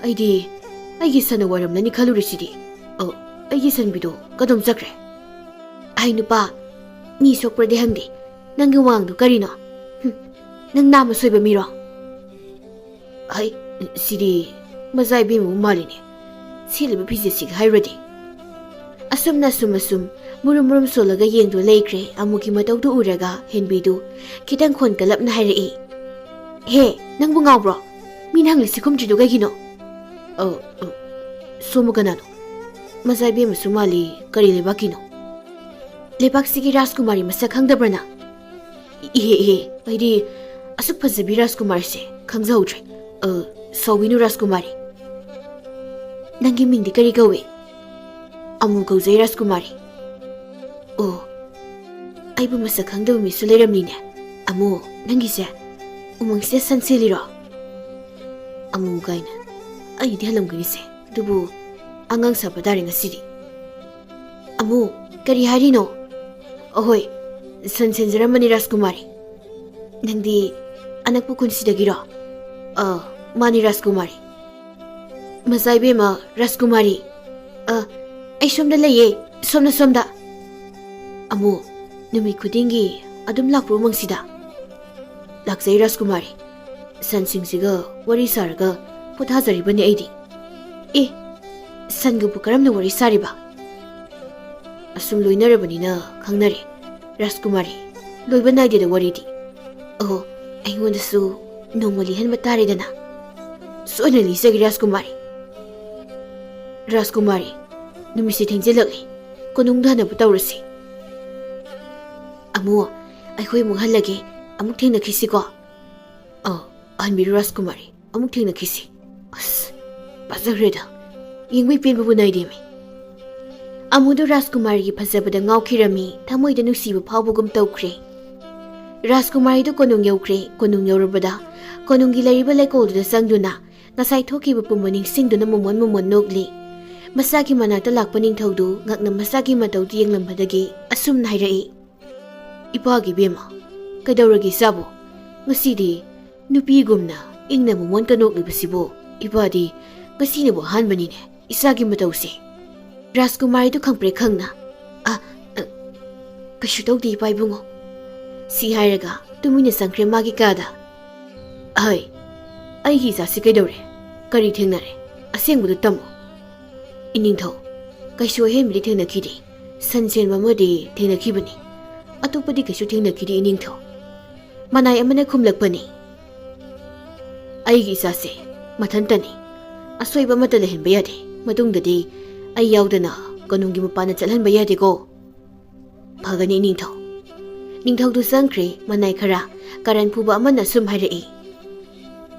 "ꯑꯩꯗꯤ ꯑꯩꯒꯤ ꯁꯟꯅ ꯋꯥꯔꯝꯂꯅꯤ ꯈꯜꯂꯨꯔꯤꯁꯤꯗꯤ꯫ ꯑ, ꯑꯩꯒꯤ ꯁꯟꯕꯤꯗꯣ ꯀꯗꯣꯝ ꯆꯠꯈ꯭ꯔꯦ?" "ꯑꯩ ꯅꯨꯄꯥ, ꯃꯤ ꯁꯣꯛꯄ꯭ꯔꯗꯤ ꯍꯪꯗꯦ, ꯅꯪꯒꯤ ꯋꯥꯉꯥꯡꯗꯣ ꯀꯔꯤꯅꯣ? ꯍꯨꯝ, ꯅꯪ ꯅꯥꯝꯃ ꯁꯣꯏꯕ ꯃꯤꯔꯣ?" "ꯍꯩ, ꯁꯤꯗꯤ ꯃꯖꯥ ꯏꯕꯦꯝꯃꯕꯨ ꯃꯥꯜꯂꯤꯅꯦ, ꯁꯦꯠꯂꯤꯕ ꯐꯤꯖꯦꯠꯁꯤꯒ ꯍꯥꯏꯔꯨꯔꯗꯤ꯫" ꯑꯁꯨꯝꯅ ꯑꯁꯨꯝ ꯑꯁꯨꯝ ꯃꯨꯔꯨꯝ ꯃꯨꯔꯨꯝ ꯁꯣꯜꯂꯒ ꯌꯦꯡꯗꯨꯅ ꯂꯩꯈ꯭ꯔꯦ꯫ ꯑꯃꯨꯒꯤ ꯃꯇꯧꯗꯨ ꯎꯔꯒ ꯍꯦꯟꯕꯤꯗꯨ ꯈꯤꯇꯪ ꯈꯣꯟ ꯀꯜꯂꯞꯅ ꯍꯥꯏꯔꯛꯏ, "ꯍꯦ, ꯅꯪꯕꯨ ꯉꯥꯎꯕ꯭ꯔꯣ? ꯃꯤꯅ ꯍꯪꯂꯤꯁꯤ ꯈꯨꯝꯗ꯭ꯔꯤꯗꯨ ꯀꯩꯒꯤꯅꯣ?" "ꯑ, ꯑ, ꯁꯣꯝꯕꯨ ꯀꯅꯥꯅꯣ? ꯃꯖꯥ ꯏꯕꯦꯝꯃꯁꯨ ꯃꯥꯜꯂꯤ, ꯀꯔꯤ ꯂꯩꯕꯥꯛꯀꯤꯅꯣ?" "ꯂꯩꯕꯥꯛꯁꯤꯒꯤ ꯔꯥꯖꯀꯨꯃꯥꯔꯤ ꯃꯁꯛ ꯈꯪꯗꯕ꯭ꯔ ꯅꯪ?" "ꯏꯍꯦ, ꯏꯍꯦ, ꯑꯩꯗꯤ ꯑꯁꯨꯛ ꯐꯖꯕꯤ ꯔꯥꯖꯀꯨꯃꯥꯔꯤꯁꯦ ꯈꯪꯖꯍꯧꯗ꯭ꯔꯦ꯫ ꯑ, ꯁꯥꯎꯕꯤꯅꯨ ꯔꯥꯖꯀꯨꯃꯥꯔꯤ꯫ ꯅꯪꯒꯤ ꯃꯤꯡꯗꯤ ꯀꯔꯤ ꯀꯧꯏ?" "ꯑꯃꯨ ꯀꯧꯖꯩ ꯔꯥꯖꯀꯨꯃꯥꯔꯤ꯫" "ꯑꯣ, ꯑꯩꯕꯨ ꯃꯁꯛ ꯈꯪꯗꯕ ꯃꯤꯁꯨ ꯂꯩꯔꯝꯂꯤꯅꯦ꯫ ꯑꯃꯨ, ꯅꯪꯒꯤꯁꯦ ꯎꯃꯪꯁꯤꯗ ꯁꯟ ꯁꯦꯜꯂꯤꯔꯣ?" "ꯑꯃꯨ ꯀꯥꯏꯅ, ꯑꯩꯗꯤ ꯍꯜꯂꯝꯒꯅꯤꯁꯦ, ꯑꯗꯨꯕꯨ ꯑꯉꯥꯡ ꯁꯥꯕ ꯇꯥꯔꯦ ꯉꯁꯤꯗꯤ꯫" "ꯑꯃꯨ, ꯀꯔꯤ ꯍꯥꯏꯔꯤꯅꯣ?" "ꯑꯍꯣꯏ, ꯁꯟ ꯁꯦꯟꯖꯔꯝꯕꯅꯤ ꯔꯥꯖꯀꯨꯃꯥꯔꯤ꯫ ꯅꯪꯗꯤ ꯑꯅꯛꯄ ꯈꯨꯟꯁꯤꯗꯒꯤꯔꯣ?" "ꯑ, ꯃꯥꯅꯤ ꯔꯥꯖꯀꯨꯃꯥꯔꯤ꯫" "ꯃꯆꯥ ꯏꯕꯦꯝꯃ ꯔꯥꯖꯀꯨꯃꯥꯔꯤ, ꯑ, ꯑꯩ ꯁꯣꯝꯗ ꯂꯩꯌꯦ, ꯁꯣꯝꯗ, ꯁꯣꯝꯗ꯫" "ꯑꯃꯨ, ꯅꯨꯃꯤꯠ ꯈꯨꯗꯤꯡꯒꯤ ꯑꯗꯨꯝ ꯂꯥꯛꯄ꯭ꯔꯣ ꯎꯃꯪꯁꯤꯗ? ꯂꯥꯛꯆꯩ ꯔꯥꯖꯀꯨꯃꯥꯔꯤ꯫ ꯁꯟꯁꯤꯡꯁꯤꯒ ꯋꯥꯔꯤ ꯁꯥꯔꯒ ꯄꯣꯊꯥꯖꯔꯤꯕꯅꯤ ꯑꯩꯗꯤ꯫ ꯑꯦ, ꯁꯟꯒꯕꯨ ꯀꯔꯝꯅ ꯋꯥꯔꯤ ꯁꯥꯔꯤꯕ? ꯑꯁꯨꯝ ꯂꯣꯏꯅꯔꯕꯅꯤꯅ ꯈꯪꯅꯔꯦ ꯔꯥꯖꯀꯨꯃꯥꯔꯤ꯫ ꯂꯣꯏꯕ ꯅꯥꯏꯗꯦꯗ ꯋꯥꯔꯤꯗꯤ꯫ ꯑꯍꯣ, ꯑꯩꯉꯣꯟꯗꯁꯨ ꯅꯣꯡꯃ ꯂꯤꯍꯟꯕ ꯇꯥꯔꯦꯗꯅ꯫ ꯁꯣꯏꯗꯅ ꯂꯤꯖꯒꯦ ꯔꯥꯖꯀꯨꯃꯥꯔꯤ꯫ ꯔꯥꯖꯀꯨꯃꯥꯔꯤ, ꯅꯨꯃꯤꯠꯁꯤ ꯊꯦꯡꯖꯤꯜꯂꯛꯂꯤ꯫ ꯀꯣꯅꯨꯡꯗ ꯍꯟꯅꯕ ꯇꯧꯔꯁꯤ꯫ ꯑꯃꯨ, ꯑꯩꯈꯣꯏ ꯑꯃꯨꯛ ꯍꯜꯂꯒꯦ꯫ ꯑꯃꯨꯛ ꯊꯦꯡꯅꯈꯤꯁꯤꯀꯣ꯫ ꯑ, ꯍꯟꯕꯤꯔꯨ ꯔꯥꯖꯀꯨꯃꯥꯔꯤ, ꯑꯃꯨꯛ ꯊꯦꯡꯅꯈꯤꯁꯤ꯫ ꯑꯁ, ꯐꯖꯈ꯭ꯔꯦꯗ꯫ ꯌꯦꯡꯕꯩ ꯄꯦꯟꯕꯕꯨ ꯅꯥꯏꯗꯦꯃꯤ꯫ ꯑꯃꯨꯗꯨ ꯔꯥꯖꯀꯨꯃꯥꯔꯤꯒꯤ ꯐꯖꯕꯗ ꯉꯥꯎꯈꯤꯔꯝꯃꯤ, ꯊꯃꯣꯏꯗ ꯅꯨꯡꯁꯤꯕ ꯐꯥꯎꯕꯒꯨꯝ ꯇꯧꯈ꯭ꯔꯦ꯫ ꯔꯥꯖꯀꯨꯃꯥꯔꯤꯗꯨ ꯀꯣꯅꯨꯡ ꯌꯧꯈ꯭ꯔꯦ꯫ ꯀꯣꯅꯨꯡ ꯌꯧꯔꯕꯗ ꯀꯣꯅꯨꯡꯒꯤ ꯂꯩꯔꯤꯕ ꯂꯩꯀꯣꯜꯗꯨꯗ ꯆꯪꯗꯨꯅ ꯉꯁꯥꯏ ꯊꯣꯛꯈꯤꯕ ꯄꯨꯝꯕ ꯅꯤꯡꯁꯤꯡꯗꯨꯅ ꯃꯣꯃꯣꯟ ꯃꯣꯃꯣꯟ ꯅꯣꯛꯂꯤ꯫ ꯃꯁꯥꯒꯤ ꯃꯅꯥꯛꯇ ꯂꯥꯛꯄ ꯅꯤꯡꯊꯧꯗꯨ ꯉꯛꯅ ꯃꯁꯥꯒꯤ ꯃꯇꯧꯗꯨ ꯌꯦꯡꯂꯝꯕꯗꯒꯤ ꯑꯁꯨꯝꯅ ꯍꯥꯏꯔꯛꯏ, "ꯏꯄꯥꯒꯤ ꯏꯕꯦꯝꯃ, ꯀꯩꯗꯧꯔꯒꯦ ꯏꯆꯥꯕꯨ? ꯉꯁꯤꯗꯤ ꯅꯨꯄꯤꯒꯨꯝꯅ ꯏꯪꯅ ꯃꯣꯃꯣꯟ ꯀꯅꯣꯛꯂꯤꯕꯁꯤꯕꯨ? ꯏꯄꯥꯗꯤ ꯉꯁꯤꯅꯕꯨ ꯑꯍꯥꯟꯕꯅꯤꯅꯦ ꯏꯆꯥꯒꯤ ꯃꯇꯧꯁꯦ꯫" ꯔꯥꯖꯀꯨꯃꯥꯔꯤꯗꯨ ꯈꯪꯄ꯭ꯔꯦꯛ ꯈꯪꯅ, "ꯑ, ꯑ, ꯀꯩꯁꯨ ꯇꯧꯗꯦ ꯏꯄꯥ ꯏꯕꯨꯡꯉꯣ꯫" ꯁꯤ ꯍꯥꯏꯔꯒ ꯇꯨꯃꯤꯟꯅ ꯆꯪꯈ꯭ꯔꯦ ꯃꯥꯒꯤ ꯀꯥꯗ꯫ "ꯑꯍꯩ, ꯑꯩꯒꯤ ꯏꯆꯥꯁꯤ ꯀꯩꯗꯧꯔꯦ? ꯀꯔꯤ ꯊꯦꯡꯅꯔꯦ? ꯑꯁꯦꯡꯕꯗꯨ ꯇꯝꯃꯨ꯫" "ꯏꯅꯤꯡꯊꯧ, ꯀꯩꯁꯨ ꯑꯍꯦꯟꯕꯗꯤ ꯊꯦꯡꯅꯈꯤꯗꯦ꯫ ꯁꯟ ꯁꯦꯟꯕ ꯑꯃꯗꯤ ꯊꯦꯡꯅꯈꯤꯕꯅꯤ꯫ ꯑꯇꯣꯞꯄꯗꯤ ꯀꯩꯁꯨ ꯊꯦꯡꯅꯈꯤꯗꯦ ꯏꯅꯤꯡꯊꯧ꯫" ꯃꯅꯥꯏ ꯑꯃꯅ ꯈꯨꯝꯂꯛꯄꯅꯤ꯫ "ꯑꯩꯒꯤ ꯏꯆꯥꯁꯦ ꯃꯊꯟꯇꯅꯤ꯫ ꯑꯁꯣꯏꯕ ꯑꯃꯠꯇ ꯂꯩꯍꯟꯕ ꯌꯥꯗꯦ꯫ ꯃꯇꯨꯡꯗꯗꯤ ꯑꯩ ꯌꯥꯎꯗꯅ ꯀꯣꯅꯨꯡꯒꯤ ꯃꯄꯥꯟꯗ ꯆꯠꯍꯟꯕ ꯌꯥꯗꯦꯀꯣ꯫" "ꯐꯒꯅꯤ ꯏꯅꯤꯡꯊꯧ꯫" ꯅꯤꯡꯊꯧꯗꯨ ꯆꯪꯈ꯭ꯔꯦ꯫ ꯃꯅꯥꯏ ꯈꯔ ꯀꯥꯔꯟ ꯐꯨꯕ ꯑꯃꯅ ꯑꯁꯨꯝ ꯍꯥꯏꯔꯛꯏ,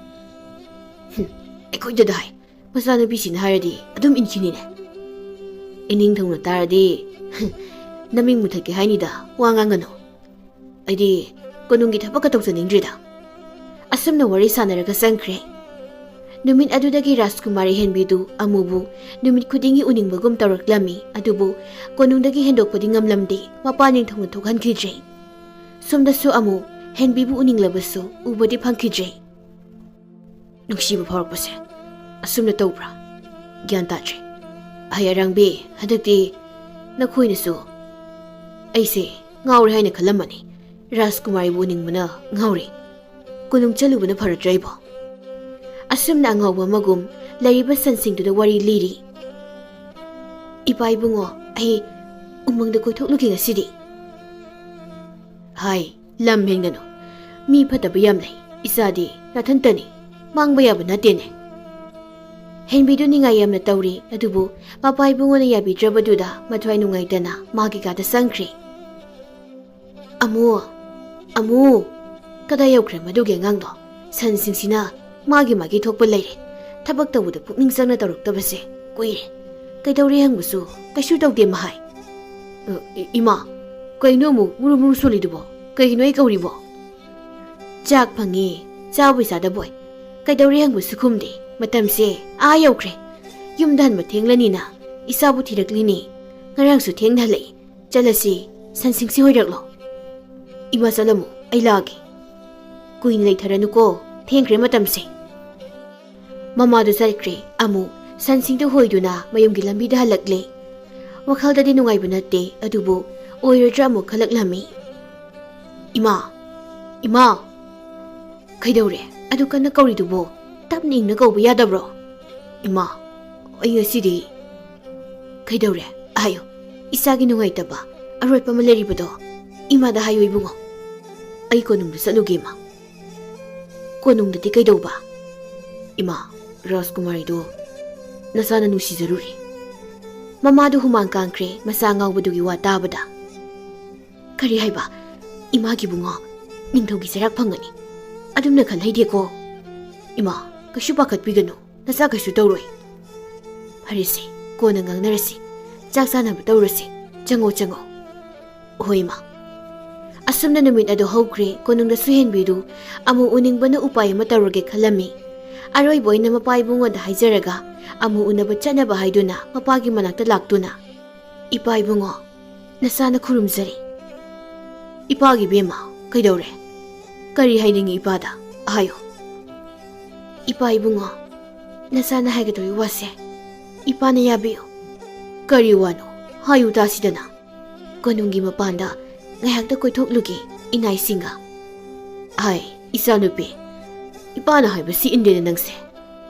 "ꯍꯨꯝ, ꯑꯩꯈꯣꯏꯗꯗ ꯍꯥꯏ꯫ ꯃꯆꯥꯅꯨꯄꯤꯁꯤꯅ ꯍꯥꯏꯔꯗꯤ ꯑꯗꯨꯝ ꯏꯟꯈꯤꯅꯤꯅꯦ꯫ ꯏꯅꯤꯡꯊꯧꯅ ꯇꯥꯔꯗꯤ ꯅꯃꯤꯡ ꯃꯨꯊꯠꯀꯦ ꯍꯥꯏꯅꯤꯗ ꯋꯥ ꯉꯥꯡꯒꯅꯨ꯫ ꯑꯩꯗꯤ ꯀꯣꯅꯨꯡꯒꯤ ꯊꯕꯛꯀ ꯇꯧꯖꯅꯤꯡꯗ꯭ꯔꯦꯗ꯫" ꯑꯁꯨꯝꯅ ꯋꯥꯔꯤ ꯁꯥꯟꯅꯔꯒ ꯆꯪꯈ꯭ꯔꯦ꯫ ꯅꯨꯃꯤꯠ ꯑꯗꯨꯗꯒꯤ ꯔꯥꯖꯀꯨꯃꯥꯔꯤ ꯍꯦꯟꯕꯤꯗꯨ ꯑꯃꯨꯕꯨ ꯅꯨꯃꯤꯠ ꯈꯨꯗꯤꯡꯒꯤ ꯎꯅꯤꯡꯕꯒꯨꯝ ꯇꯧꯔꯛꯂꯝꯃꯤ, ꯑꯗꯨꯕꯨ ꯀꯣꯅꯨꯡꯗꯒꯤ ꯍꯦꯟꯗꯣꯛꯄꯗꯤ ꯉꯝꯂꯝꯗꯦ꯫ ꯃꯄꯥ ꯅꯤꯡꯊꯧꯅ ꯊꯣꯛꯍꯟꯈꯤꯗ꯭ꯔꯦ꯫ ꯁꯣꯝꯗꯁꯨ ꯑꯃꯨ ꯍꯦꯟꯕꯤꯕꯨ ꯎꯅꯤꯡꯂꯕꯁꯨ ꯎꯕꯗꯤ ꯐꯪꯈꯤꯗ꯭ꯔꯦ꯫ ꯅꯨꯡꯁꯤꯕ ꯐꯥꯎꯔꯛꯄꯁꯦ ꯑꯁꯨꯝꯅ ꯇꯧꯕ꯭ꯔꯥ? ꯒ꯭ꯌꯥꯟ ꯇꯥꯗ꯭ꯔꯦ꯫ ꯑꯍꯩ ꯑꯔꯥꯡꯕꯤ, ꯍꯟꯗꯛꯇꯤ ꯅꯈꯣꯏꯅꯁꯨ ꯑꯩꯁꯦ ꯉꯥꯎꯔꯦ ꯍꯥꯏꯅ ꯈꯜꯂꯝꯃꯅꯤ꯫ ꯔꯥꯖꯀꯨꯃꯥꯔꯤꯕꯨ ꯎꯅꯤꯡꯕꯅ ꯉꯥꯎꯔꯦ꯫ ꯀꯣꯅꯨꯡ ꯆꯠꯂꯨꯕꯅ ꯐꯔꯗ꯭ꯔꯥ ꯑꯩꯕꯣ? ꯑꯁꯨꯝꯅ ꯑꯉꯥꯎꯕ ꯑꯃꯒꯨꯝ ꯂꯩꯔꯤꯕ ꯁꯟꯁꯤꯡꯗꯨꯗ ꯋꯥꯔꯤ ꯂꯤꯔꯤ꯫ "ꯏꯄꯥ ꯏꯕꯨꯡꯉꯣ, ꯑꯩ ꯎꯃꯪꯗ ꯀꯣꯏꯊꯣꯛꯂꯨꯒꯦ ꯉꯁꯤꯗꯤ꯫" "ꯍꯥꯏ, ꯂꯝ ꯍꯦꯟꯒꯅꯨ꯫ ꯃꯤ ꯐꯠꯇꯕ ꯌꯥꯝ ꯂꯩ꯫ ꯏꯆꯥꯗꯤ ꯅꯥꯊꯟꯇꯅꯤ꯫ ꯃꯥꯡꯕ ꯌꯥꯕ ꯅꯠꯇꯦꯅꯦ꯫" ꯍꯦꯟꯕꯤꯗꯨ ꯅꯤꯡꯉꯥꯏ ꯌꯥꯝꯅ ꯇꯧꯔꯤ, ꯑꯗꯨꯕꯨ ꯃꯄꯥ ꯏꯕꯨꯡꯉꯣꯅ ꯌꯥꯕꯤꯗ꯭ꯔꯕꯗꯨꯗ ꯃꯊ꯭ꯋꯥꯏ ꯅꯨꯡꯉꯥꯏꯇꯅ ꯃꯥꯒꯤ ꯀꯥꯗ ꯆꯪꯈ꯭ꯔꯦ꯫ "ꯑꯃꯨ, ꯑꯃꯨ, ꯀꯗꯥꯏ ꯌꯧꯈ꯭ꯔꯦ ꯃꯗꯨꯒꯤ ꯑꯉꯥꯡꯗꯣ? ꯁꯟꯁꯤꯡꯁꯤꯅ ꯃꯥꯒꯤ ꯃꯥꯒꯤ ꯊꯣꯛꯄ ꯂꯩꯔꯦ꯫ ꯊꯕꯛ ꯇꯧꯕꯗ ꯄꯨꯛꯅꯤꯡ ꯆꯪꯅ ꯇꯧꯔꯛꯇꯕꯁꯦ ꯀꯨꯏꯔꯦ꯫ ꯀꯩꯗꯧꯔꯦ ꯍꯪꯕꯁꯨ ꯀꯩꯁꯨ ꯇꯧꯗꯦ ꯃꯍꯥꯏ꯫" "ꯑ, ꯏ-, ꯏꯃꯥ, ꯀꯩꯅꯣ ꯑꯃꯨꯛ ꯃꯨꯔꯨ ꯃꯨꯔꯨ ꯁꯣꯜꯂꯤꯗꯨꯕꯣ? ꯀꯩꯒꯤꯅꯣ ꯑꯩ ꯀꯧꯔꯤꯕꯣ?" "ꯆꯥꯛ ꯐꯪꯉꯤ, ꯆꯥꯕꯣꯏ ꯆꯥꯗꯕꯣꯏ꯫ ꯀꯩꯗꯧꯔꯦ ꯍꯪꯕꯁꯨ ꯈꯨꯝꯗꯦ꯫ ꯃꯇꯝꯁꯦ ꯑꯥ ꯌꯧꯈ꯭ꯔꯦ꯫ ꯌꯨꯝꯗ ꯍꯟꯕ ꯊꯦꯡꯂꯅꯤꯅ ꯏꯆꯥꯕꯨ ꯊꯤꯔꯛꯂꯤꯅꯤ꯫ ꯉꯔꯥꯡꯁꯨ ꯊꯦꯡꯅ ꯍꯜꯂꯛꯏ꯫ ꯆꯠꯂꯁꯤ, ꯁꯟꯁꯤꯡꯁꯤ ꯍꯣꯏꯔꯛꯂꯣ꯫" "ꯏꯃꯥ ꯆꯠꯂꯝꯃꯨ, ꯑꯩ ꯂꯥꯛꯑꯒꯦ꯫" "ꯀꯨꯏꯅ ꯂꯩꯊꯔꯅꯨꯀꯣ, ꯊꯦꯡꯈ꯭ꯔꯦ ꯃꯇꯝꯁꯦ꯫" ꯃꯃꯥꯗꯨ ꯆꯠꯈ꯭ꯔꯦ꯫ ꯑꯃꯨ ꯁꯟꯁꯤꯡꯗꯨ ꯍꯣꯏꯗꯨꯅ ꯃꯌꯨꯝꯒꯤ ꯂꯝꯕꯤꯗ ꯍꯜꯂꯛꯂꯦ꯫ ꯋꯥꯈꯜꯗꯗꯤ ꯅꯨꯡꯉꯥꯏꯕ ꯅꯠꯇꯦ, ꯑꯗꯨꯕꯨ ꯑꯣꯏꯔꯣꯏꯗ꯭ꯔꯥ ꯑꯃꯨꯛ ꯈꯜꯂꯛꯂꯝꯃꯤ꯫ "ꯏꯃꯥ, ꯏꯃꯥ!" "ꯀꯩꯗꯧꯔꯦ? ꯑꯗꯨ ꯀꯟꯅ ꯀꯧꯔꯤꯗꯨꯕꯣ? ꯇꯞꯅ ꯏꯪꯅ ꯀꯧꯕ ꯌꯥꯗꯕ꯭ꯔꯣ?" "ꯏꯃꯥ, ꯑꯩ ꯉꯁꯤꯗꯤ..." "ꯀꯩꯗꯧꯔꯦ? ꯍꯥꯏꯌꯨ꯫ ꯏꯆꯥꯒꯤ ꯅꯨꯡꯉꯥꯏꯇꯕ ꯑꯔꯣꯠꯄ ꯑꯃ ꯂꯩꯔꯤꯕꯗꯣ ꯏꯃꯥꯗ ꯍꯥꯏꯌꯨ ꯏꯕꯨꯡꯉꯣ꯫" "ꯑꯩ ꯀꯣꯅꯨꯡꯗ ꯆꯠꯂꯨꯒꯦ, ꯏꯃꯥ꯫" "ꯀꯣꯅꯨꯡꯗꯗꯤ ꯀꯩꯗꯧꯕ?" "ꯏꯃꯥ, ꯔꯥꯖꯀꯨꯃꯥꯔꯤꯗꯣ ꯅꯆꯥꯅ ꯅꯨꯡꯁꯤꯖꯔꯨꯔꯦ꯫" ꯃꯃꯥꯗꯨ ꯍꯨꯃꯥꯡ ꯀꯥꯡꯈ꯭ꯔꯦ ꯃꯆꯥ ꯉꯥꯎꯕꯗꯨꯒꯤ ꯋꯥ ꯇꯥꯕꯗ꯫ "ꯀꯔꯤ ꯍꯥꯏꯕ? ꯏꯃꯥꯒꯤ ꯏꯕꯨꯡꯉꯣ ꯅꯤꯡꯊꯧꯒꯤ ꯆꯩꯔꯥꯛ ꯐꯪꯒꯅꯤ꯫ ꯑꯗꯨꯝꯅ ꯈꯜꯍꯩꯗꯦꯀꯣ꯫" "ꯏꯃꯥ, ꯀꯩꯁꯨ ꯄꯥꯈꯠꯄꯤꯒꯅꯨ, ꯅꯆꯥ ꯀꯩꯁꯨ ꯇꯧꯔꯣꯏ꯫" "ꯐꯔꯦꯁꯦ, ꯀꯣꯟꯅ ꯉꯥꯡꯅꯔꯁꯤ꯫ ꯆꯥꯛ ꯆꯥꯅꯕ ꯇꯧꯔꯁꯤ꯫ ꯆꯪꯉꯣ, ꯆꯪꯉꯣ꯫" "ꯍꯣꯏ, ꯏꯃꯥ꯫" ꯑꯁꯨꯝꯅ ꯅꯨꯃꯤꯠ ꯑꯗꯨ ꯍꯧꯈ꯭ꯔꯦ꯫ ꯀꯣꯅꯨꯡꯗꯁꯨ ꯍꯦꯟꯕꯤꯗꯨ ꯑꯃꯨ ꯎꯅꯤꯡꯕꯅ ꯎꯄꯥꯏ ꯑꯃ ꯇꯧꯔꯒꯦ ꯈꯜꯂꯝꯃꯤ꯫ ꯑꯔꯣꯏꯕ ꯑꯣꯏꯅ ꯃꯄꯥ ꯏꯕꯨꯡꯉꯣꯗ ꯍꯥꯏꯖꯔꯒ ꯑꯃꯨ ꯎꯅꯕ ꯆꯠꯅꯕ ꯍꯥꯏꯗꯨꯅ ꯃꯄꯥꯒꯤ ꯃꯅꯥꯛꯇ ꯂꯥꯛꯇꯨꯅ, "ꯏꯄꯥ ꯏꯕꯨꯡꯉꯣ, ꯅꯆꯥꯅ ꯈꯨꯔꯨꯝꯖꯔꯤ꯫" "ꯏꯄꯥꯒꯤ ꯏꯕꯦꯝꯃ, ꯀꯩꯗꯧꯔꯦ? ꯀꯔꯤ ꯍꯥꯏꯅꯤꯡꯉꯤ ꯏꯄꯥꯗ? ꯍꯥꯏꯌꯨ꯫" "ꯏꯄꯥ ꯏꯕꯨꯡꯉꯣ, ꯅꯆꯥꯅ ꯍꯥꯏꯒꯗꯧꯔꯤ ꯋꯥꯁꯦ ꯏꯄꯥꯅ ꯌꯥꯕꯤꯌꯨ꯫" "ꯀꯔꯤ ꯋꯥꯅꯣ? ꯍꯥꯏꯌꯨ ꯇꯥꯁꯤꯗꯅ꯫" ꯀꯣꯅꯨꯡꯒꯤ ꯃꯄꯥꯟꯗ ꯉꯥꯏꯍꯥꯛꯇ ꯀꯣꯏꯊꯣꯛꯂꯨꯒꯦ ꯏꯅꯥꯏꯁꯤꯡꯒ꯫ ꯍꯥꯏ, ꯏꯆꯥꯅꯨꯄꯤ, ꯏꯄꯥꯅ ꯍꯥꯏꯕꯁꯤ ꯏꯟꯗꯦꯅꯦ ꯅꯪꯁꯦ꯫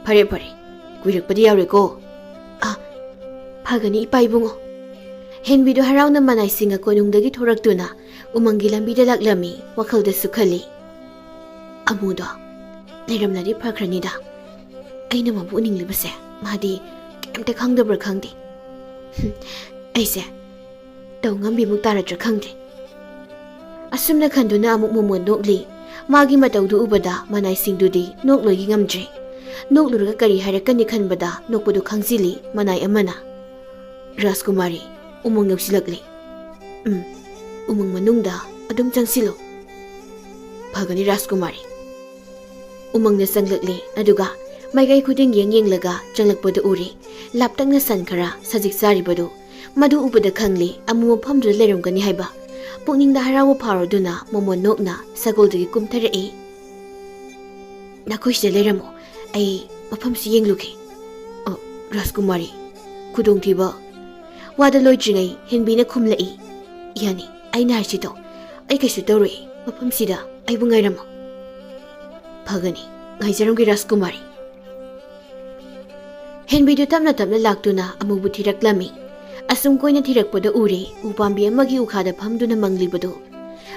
ꯐꯔꯦ ꯐꯔꯦ, ꯀꯨꯏꯔꯛꯄꯗꯤ ꯌꯥꯎꯔꯦꯀꯣ꯫ ꯑ, ꯐꯒꯅꯤ ꯏꯄꯥ ꯏꯕꯨꯡꯉꯣ꯫ ꯍꯦꯟꯕꯤꯗꯨ ꯍꯔꯥꯎꯅ ꯃꯅꯥꯏꯁꯤꯡꯒ ꯀꯣꯅꯨꯡꯗꯒꯤ ꯊꯣꯔꯛꯇꯨꯅ ꯎꯃꯪꯒꯤ ꯂꯝꯕꯤꯗ ꯂꯥꯛꯂꯝꯃꯤ, ꯋꯥꯈꯜꯗꯁꯨ ꯈꯜꯂꯤ꯫ ꯑꯃꯨꯗꯣ ꯂꯩꯔꯝꯂꯗꯤ ꯐꯈ꯭ꯔꯅꯤꯗ꯫ ꯑꯩꯅ ꯃꯕꯨ ꯎꯅꯤꯡꯂꯤꯕꯁꯦ ꯃꯥꯗꯤ ꯀꯩꯝꯇ ꯈꯪꯗꯕ꯭ꯔꯥ ꯈꯪꯗꯦ꯫ ꯍꯨꯝ, ꯑꯩꯁꯦ ꯇꯧ ꯉꯝꯕꯤꯃꯨꯛ ꯇꯥꯔꯗ꯭ꯔꯥ ꯈꯪꯗꯦ꯫ ꯑꯁꯨꯝꯅ ꯈꯟꯗꯨꯅ ꯑꯃꯨꯛ ꯃꯣꯃꯣꯟ ꯅꯣꯛꯂꯤ꯫ ꯃꯥꯒꯤ ꯃꯇꯧꯗꯨ ꯎꯕꯗ ꯃꯅꯥꯏꯁꯤꯡꯗꯨꯗꯤ ꯅꯣꯛꯂꯣꯏꯒꯤ ꯉꯝꯗ꯭ꯔꯦ꯫ ꯅꯣꯛꯂꯨꯔꯒ ꯀꯔꯤ ꯍꯥꯏꯔꯛꯀꯅꯤ ꯈꯟꯕꯗ ꯅꯣꯛꯄꯗꯨ ꯈꯪꯖꯤꯜꯂꯤ ꯃꯅꯥꯏ ꯑꯃꯅ꯫ ꯔꯥꯖꯀꯨꯃꯥꯔꯤ, ꯎꯃꯪ ꯌꯧꯁꯤꯜꯂꯛꯂꯦ꯫ ꯎꯝ, ꯎꯃꯪ ꯃꯅꯨꯡꯗ ꯑꯗꯨꯝ ꯆꯪꯁꯤꯜꯂꯣ꯫ ꯐꯒꯅꯤ ꯔꯥꯖꯀꯨꯃꯥꯔꯤ꯫ ꯎꯃꯪꯗ ꯆꯪꯂꯛꯂꯦ, ꯑꯗꯨꯒ ꯃꯥꯏꯀꯩ ꯈꯨꯗꯤꯡ ꯌꯦꯡ ꯌꯦꯡꯂꯒ ꯆꯪꯂꯛꯄꯗꯨ ꯎꯔꯦ꯫ ꯂꯥꯞꯇꯛꯅ ꯁꯟ ꯈꯔ ꯁꯖꯤꯛ ꯆꯥꯔꯤꯕꯗꯨ꯫ ꯃꯗꯨ ꯎꯕꯗ ꯈꯪꯂꯦ ꯑꯃꯨ ꯃꯐꯝꯗꯨꯗ ꯂꯩꯔꯝꯒꯅꯤ ꯍꯥꯏꯕ꯫ ꯄꯨꯛꯅꯤꯡꯗ ꯍꯔꯥꯎꯕ ꯐꯥꯎꯔꯗꯨꯅ ꯃꯣꯃꯣꯟ ꯅꯣꯛꯅ ꯁꯒꯣꯜꯗꯒꯤ ꯀꯨꯝꯊꯔꯛꯏ꯫ ꯅꯈꯣꯏ ꯁꯤꯗ ꯂꯩꯔꯝꯃꯣ, ꯑꯩ ꯃꯐꯝꯁꯤ ꯌꯦꯡꯂꯨꯒꯦ꯫ ꯑ, ꯔꯥꯖꯀꯨꯃꯥꯔꯤ, ꯈꯨꯗꯣꯡꯊꯤꯕ꯫ ꯋꯥꯗ ꯂꯣꯏꯗ꯭ꯔꯤꯉꯩ ꯍꯦꯟꯕꯤꯅ ꯈꯨꯝꯂꯛꯏ꯫ ꯌꯥꯅꯤ, ꯑꯩꯅ ꯍꯥꯏꯁꯤꯗꯣ, ꯑꯩ ꯀꯩꯁꯨ ꯇꯧꯔꯣꯏ, ꯃꯐꯝꯁꯤꯗ ꯑꯩꯕꯨ ꯉꯥꯏꯔꯝꯃꯣ꯫ ꯐꯒꯅꯤ, ꯉꯥꯏꯖꯔꯝꯒꯦ ꯔꯥꯖꯀꯨꯃꯥꯔꯤ꯫ ꯍꯦꯟꯕꯤꯗꯨ ꯇꯞꯅ ꯇꯞꯅ ꯂꯥꯛꯇꯨꯅ ꯑꯃꯨꯕꯨ ꯊꯤꯔꯛꯂꯝꯃꯤ꯫ ꯑꯁꯨꯝ ꯀꯣꯏꯅ ꯊꯤꯔꯛꯄꯗ ꯎꯔꯦ ꯎꯄꯥꯝꯕꯤ ꯑꯃꯒꯤ ꯎꯈꯥꯗ ꯐꯝꯗꯨꯅ ꯃꯪꯂꯤꯕꯗꯨ꯫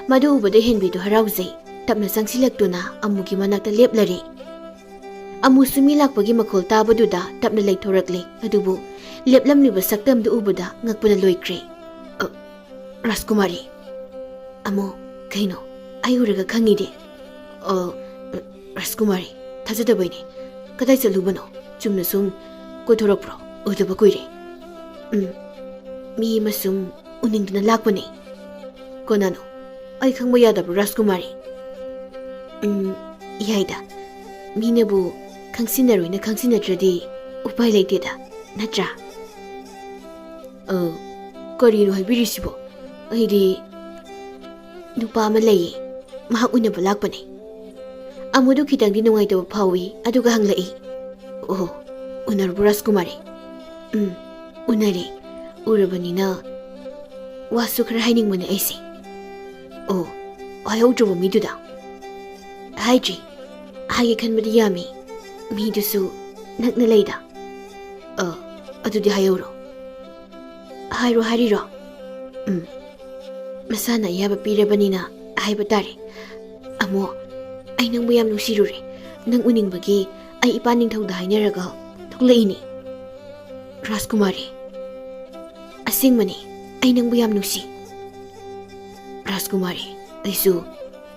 ꯃꯗꯨ ꯎꯕꯗ ꯍꯦꯟꯕꯤꯗꯨ ꯍꯔꯥꯎꯖꯩ꯫ ꯇꯞꯅ ꯆꯪꯁꯤꯜꯂꯛꯇꯨꯅ ꯑꯃꯨꯒꯤ ꯃꯅꯥꯛꯇ ꯂꯦꯞꯂꯔꯦ꯫ ꯑꯃꯨꯁꯨ ꯃꯤ ꯂꯥꯛꯄꯒꯤ ꯃꯈꯣꯜ ꯇꯥꯕꯗꯨꯗ ꯇꯞꯅ ꯂꯩꯊꯣꯔꯛꯂꯦ, ꯑꯗꯨꯕꯨ ꯂꯦꯞꯂꯝꯂꯤꯕ ꯁꯛꯇꯝꯗꯨ ꯎꯕꯗ ꯉꯛꯄꯅ ꯂꯣꯏꯈ꯭ꯔꯦ꯫ "ꯑ, ꯔꯥꯖꯀꯨꯃꯥꯔꯤ!" "ꯑꯃꯨ, ꯀꯩꯅꯣ? ꯑꯩ ꯎꯔꯒ ꯈꯪꯉꯤꯗꯤ?" "ꯑ, ꯔꯥꯖꯀꯨꯃꯥꯔꯤ, ꯊꯥꯖꯗꯕꯩꯅꯦ꯫ ꯀꯗꯥꯏ ꯆꯠꯂꯨꯕꯅꯣ? ꯆꯨꯝꯅ ꯁꯨꯝ ꯀꯣꯏꯊꯣꯔꯛꯄ꯭ꯔꯣ? ꯎꯗꯕ ꯀꯨꯏꯔꯦ꯫" "ꯎꯝ, ꯃꯤ ꯑꯃ ꯁꯨꯝ ꯎꯅꯤꯡꯗꯨꯅ ꯂꯥꯛꯄꯅꯦ꯫" "ꯀꯅꯥꯅꯣ? ꯑꯩ ꯈꯪꯕ ꯌꯥꯗꯕ꯭ꯔꯣ ꯔꯥꯖꯀꯨꯃꯥꯔꯤ?" "ꯎꯝ, ꯌꯥꯏꯗ꯫ ꯃꯤꯅꯕꯨ ꯈꯪꯁꯤꯟꯅꯔꯣꯏꯅ ꯈꯪꯁꯤꯟꯅꯗ꯭ꯔꯗꯤ ꯎꯄꯥꯏ ꯂꯩꯇꯦꯗ, ꯅꯠꯇ꯭ꯔꯥ?" "ꯑ, ꯀꯔꯤꯅꯣ ꯍꯥꯏꯕꯤꯔꯤꯁꯤꯕꯣ? ꯑꯩꯗꯤ ꯅꯨꯄꯥ ꯑꯃ ꯂꯩꯌꯦ, ꯃꯍꯥꯛ ꯎꯅꯕ ꯂꯥꯛꯄꯅꯦ꯫" ꯑꯃꯨꯗꯨ ꯈꯤꯇꯪꯗꯤ ꯅꯨꯡꯉꯥꯏꯇꯕ ꯐꯥꯎꯏ, ꯑꯗꯨꯒ ꯍꯪꯂꯛꯏ, "ꯑꯣꯍꯣ, ꯎꯅꯔꯕꯣ ꯔꯥꯖꯀꯨꯃꯥꯔꯤ?" "ꯎꯝ, ꯎꯅꯔꯦ꯫ ꯎꯔꯕꯅꯤꯅ ꯋꯥꯁꯨ ꯈꯔ ꯍꯥꯏꯅꯤꯡꯕꯅꯦ ꯑꯩꯁꯦ꯫" ꯑꯣ, ꯍꯥꯏꯍꯧꯗ꯭ꯔꯕ ꯃꯤꯗꯨꯗ? ꯍꯥꯏꯗ꯭ꯔꯤ꯫ ꯍꯥꯏꯒꯦ ꯈꯟꯕꯗꯤ ꯌꯥꯝꯃꯤ꯫ ꯃꯤꯗꯨꯁꯨ ꯅꯛꯅ ꯂꯩꯗ꯫ ꯑ, ꯑꯗꯨꯗꯤ ꯍꯥꯏꯍꯧꯔꯣ꯫ ꯍꯥꯏꯔꯣ ꯍꯥꯏꯔꯤꯔꯣ? ꯎꯝ꯫ ꯃꯁꯥꯅ ꯑꯌꯥꯕ ꯄꯤꯔꯕꯅꯤꯅ ꯍꯥꯏꯕ ꯇꯥꯔꯦ꯫ ꯑꯃꯣ, ꯑꯩ ꯅꯪꯕꯨ ꯌꯥꯝ ꯅꯨꯡꯁꯤꯔꯨꯔꯦ꯫ ꯅꯪ ꯎꯅꯤꯡꯕꯒꯤ ꯑꯩ ꯏꯄꯥ ꯅꯤꯡꯊꯧꯗ ꯍꯥꯏꯅꯔꯒ ꯊꯣꯛꯂꯛꯏꯅꯤ꯫ ꯔꯥꯖꯀꯨꯃꯥꯔꯤ, ꯑꯁꯦꯡꯕꯅꯤ, ꯑꯩ ꯅꯪꯕꯨ ꯌꯥꯝ ꯅꯨꯡꯁꯤ꯫ ꯔꯥꯖꯀꯨꯃꯥꯔꯤ, ꯑꯩꯁꯨ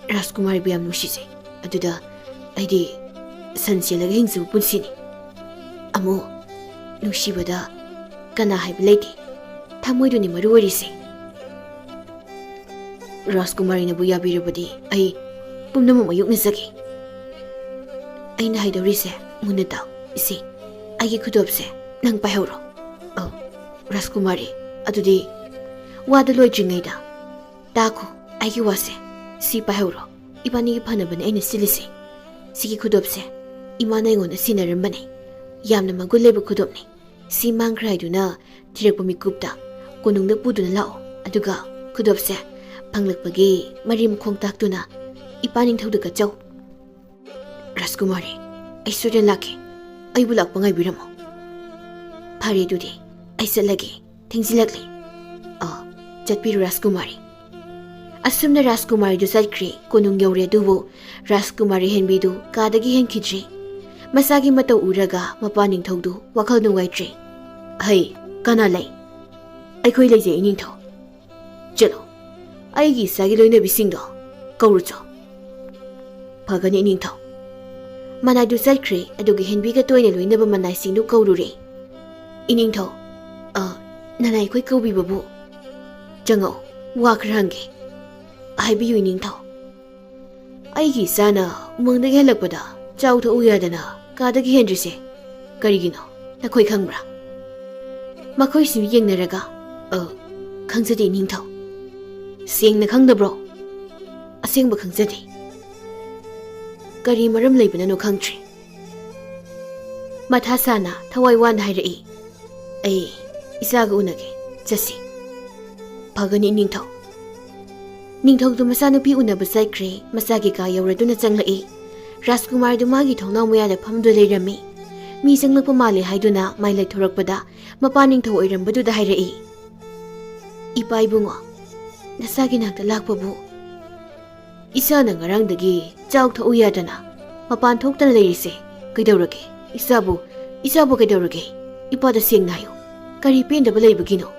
ꯔꯥꯖꯀꯨꯃꯥꯔꯤꯕꯨ ꯌꯥꯝ ꯅꯨꯡꯁꯤꯖꯩ꯫ ꯑꯗꯨꯗ ꯑꯩꯗꯤ ꯁꯟ ꯁꯦꯠꯂꯒ ꯍꯤꯡꯖꯕ ꯄꯨꯟꯁꯤꯅꯤ꯫ ꯑꯃꯨ, ꯅꯨꯡꯁꯤꯕꯗ ꯀꯅꯥ ꯍꯥꯏꯕ ꯂꯩꯇꯦ꯫ ꯊꯃꯣꯏꯗꯨꯅꯤ ꯃꯔꯨ ꯑꯣꯏꯔꯤꯁꯦ꯫ ꯔꯥꯖꯀꯨꯃꯥꯔꯤꯅꯕꯨ ꯌꯥꯕꯤꯔꯕꯗꯤ ꯑꯩ ꯄꯨꯝꯅꯃꯛ ꯃꯥꯌꯣꯛꯅꯖꯒꯦ꯫ ꯑꯩꯅ ꯍꯥꯏꯗꯧꯔꯤꯁꯦ ꯃꯨꯟꯅ ꯇꯥꯎ, ꯏꯆꯦ꯫ ꯑꯩꯒꯤ ꯈꯨꯗꯣꯞꯁꯦ ꯅꯪ ꯄꯥꯏꯍꯧꯔꯣ꯫ ꯑꯧ, ꯔꯥꯖꯀꯨꯃꯥꯔꯤ, ꯑꯗꯨꯗꯤ ꯋꯥꯗꯨ ꯂꯣꯏꯗ꯭ꯔꯤꯉꯩꯗ ꯇꯥꯈꯣ, ꯑꯩꯒꯤ ꯋꯥꯁꯦ꯫ ꯁꯤ ꯄꯥꯏꯍꯧꯔꯣ꯫ ꯏꯕꯥꯅꯤꯒꯤ ꯐꯅꯕꯅꯦ ꯑꯩꯅ ꯁꯤꯜꯂꯤꯁꯦ꯫ ꯁꯤꯒꯤ ꯈꯨꯗꯣꯞꯁꯦ ꯏꯃꯥꯅ ꯑꯩꯉꯣꯟꯗ ꯁꯤꯟꯅꯔꯝꯕꯅꯦ꯫ ꯌꯥꯝꯅ ꯃꯒꯨꯟ ꯂꯩꯕ ꯈꯨꯗꯣꯞꯅꯤ꯫ ꯁꯤ ꯃꯥꯡꯈ꯭ꯔꯦ ꯍꯥꯏꯗꯨꯅ ꯊꯤꯔꯛꯄ ꯃꯤꯀꯨꯞꯇ ꯀꯣꯅꯨꯡꯗ ꯄꯨꯗꯨꯅ ꯂꯥꯛꯑꯣ꯫ ꯑꯗꯨꯒ ꯈꯨꯗꯣꯞꯁꯦ ꯐꯪꯂꯛꯄꯒꯤ ꯃꯔꯤ ꯃꯈꯣꯡ ꯇꯥꯛꯇꯨꯅ ꯏꯄꯥ ꯅꯤꯡꯊꯧꯗ ꯀꯠꯆꯧ꯫ ꯔꯥꯖꯀꯨꯃꯥꯔꯤ, ꯑꯩ ꯁꯣꯏꯗꯅ ꯂꯥꯛꯀꯦ꯫ ꯑꯩꯕꯨ ꯂꯥꯛꯄ ꯉꯥꯏꯕꯤꯔꯝꯃꯣ꯫ ꯐꯔꯦ ꯑꯗꯨꯗꯤ, ꯑꯩ ꯆꯠꯂꯒꯦ꯫ ꯊꯦꯡꯖꯤꯜꯂꯛꯂꯦ꯫ ꯑ, ꯆꯠꯄꯤꯔꯣ ꯔꯥꯖꯀꯨꯃꯥꯔꯤ꯫ ꯑꯁꯨꯝꯅ ꯔꯥꯖꯀꯨꯃꯥꯔꯤꯗꯨ ꯆꯠꯈ꯭ꯔꯦ꯫ ꯀꯣꯅꯨꯡ ꯌꯧꯔꯦ ꯑꯗꯨꯕꯨ ꯔꯥꯖꯀꯨꯃꯥꯔꯤ ꯍꯦꯟꯕꯤꯗꯨ ꯀꯥꯗꯒꯤ ꯍꯦꯟꯈꯤꯗ꯭ꯔꯦ꯫ ꯃꯆꯥꯒꯤ ꯃꯇꯧ ꯎꯔꯒ ꯃꯄꯥ ꯅꯤꯡꯊꯧꯗꯨ ꯋꯥꯈꯜ ꯅꯨꯡꯉꯥꯏꯇ꯭ꯔꯦ꯫ "ꯍꯩ, ꯀꯅꯥ ꯂꯩ?" "ꯑꯩꯈꯣꯏ ꯂꯩꯖꯩ, ꯏꯅꯤꯡꯊꯧ꯫" "ꯆꯠꯂꯣ, ꯑꯩꯒꯤ ꯏꯆꯥꯒꯤ ꯂꯣꯏꯅꯕꯤꯁꯤꯡꯗꯣ ꯀꯧꯔꯨꯆꯣ꯫" "ꯐꯒꯅꯤ, ꯏꯅꯤꯡꯊꯧ꯫" ꯃꯅꯥꯏꯗꯨ ꯆꯠꯈ꯭ꯔꯦ, ꯑꯗꯨꯒ ꯍꯦꯟꯕꯤꯒ ꯇꯣꯏꯅ ꯂꯣꯏꯅꯕ ꯃꯅꯥꯏꯁꯤꯡꯗꯨ ꯀꯧꯔꯨꯔꯦ꯫ "ꯏꯅꯤꯡꯊꯧ, ꯑ, ꯅꯅꯥꯏ ꯑꯩꯈꯣꯏ ꯀꯧꯕꯤꯕꯕꯨ ꯆꯪꯉꯛꯎ, ꯋꯥ ꯈꯔ ꯍꯪꯒꯦ꯫" "ꯍꯥꯏꯕꯤꯌꯨ, ꯏꯅꯤꯡꯊꯧ꯫" "ꯑꯩꯒꯤ ꯏꯆꯥꯅ ꯎꯃꯪꯗꯒꯤ ꯍꯜꯂꯛꯄꯗ ꯆꯥꯎ ꯊꯛꯎ ꯌꯥꯗꯅ ꯀꯥꯗꯒꯤ ꯍꯦꯟꯗ꯭ꯔꯤꯁꯦ ꯀꯔꯤꯒꯤꯅꯣ? ꯅꯈꯣꯏ ꯈꯪꯕ꯭ꯔꯥ?" ꯃꯈꯣꯏꯁꯤꯡ ꯌꯦꯡꯅꯔꯒ, "ꯑ, ꯈꯪꯖꯗꯦ, ꯏꯅꯤꯡꯊꯧ꯫" "ꯁꯦꯡꯅ ꯈꯪꯗꯕ꯭ꯔꯣ?" "ꯑꯁꯦꯡꯕ ꯈꯪꯖꯗꯦ꯫ ꯀꯔꯤ ꯃꯔꯝ ꯂꯩꯕꯅꯅꯣ ꯈꯪꯗ꯭ꯔꯦ꯫" ꯃꯊꯥ ꯁꯥꯅ, ꯊꯋꯥꯏ ꯋꯥꯅ ꯍꯥꯏꯔꯛꯏ꯫ "ꯑꯩ ꯏꯆꯥꯒ ꯎꯅꯒꯦ, ꯆꯠꯁꯤ꯫" "ꯐꯒꯅꯤ, ꯏꯅꯤꯡꯊꯧ꯫" ꯅꯤꯡꯊꯧꯗꯨ ꯃꯆꯥꯅꯨꯄꯤ ꯎꯅꯕ ꯆꯠꯈ꯭ꯔꯦ꯫ ꯃꯆꯥꯒꯤ ꯀꯥ ꯌꯧꯔꯗꯨꯅ ꯆꯪꯂꯛꯏ꯫ ꯔꯥꯖꯀꯨꯃꯥꯔꯗꯨ ꯃꯥꯒꯤ ꯊꯣꯡꯅꯥꯎ ꯃꯌꯥꯗ ꯐꯝꯗꯨꯅ ꯂꯩꯔꯝꯃꯤ꯫ ꯃꯤ ꯆꯪꯂꯛꯄ ꯃꯥꯜꯂꯦ ꯍꯥꯏꯗꯨꯅ ꯃꯥꯏ ꯂꯩꯊꯣꯔꯛꯄꯗ ꯃꯄꯥ ꯅꯤꯡꯊꯧ ꯑꯣꯏꯔꯝꯕꯗꯨꯗ ꯍꯥꯏꯔꯛꯏ, "ꯏꯄꯥ ꯏꯕꯨꯡꯉꯣ, ꯅꯆꯥꯒꯤ ꯅꯥꯛꯇ ꯂꯥꯛꯄꯕꯨ ꯏꯆꯥꯅ ꯉꯔꯥꯡꯗꯒꯤ ꯆꯥꯛ ꯊꯛꯎ ꯌꯥꯗꯅ ꯃꯄꯥꯟ ꯊꯣꯛꯇꯅ ꯂꯩꯔꯤꯁꯦ ꯀꯩꯗꯧꯔꯒꯦ? ꯏꯆꯥꯕꯨ, ꯏꯆꯥꯕꯨ ꯀꯩꯗꯧꯔꯒꯦ? ꯏꯄꯥꯗ ꯁꯦꯡꯅ ꯍꯥꯏꯌꯨ, ꯀꯔꯤ ꯄꯦꯟꯗꯕ ꯂꯩꯕꯒꯤꯅꯣ?"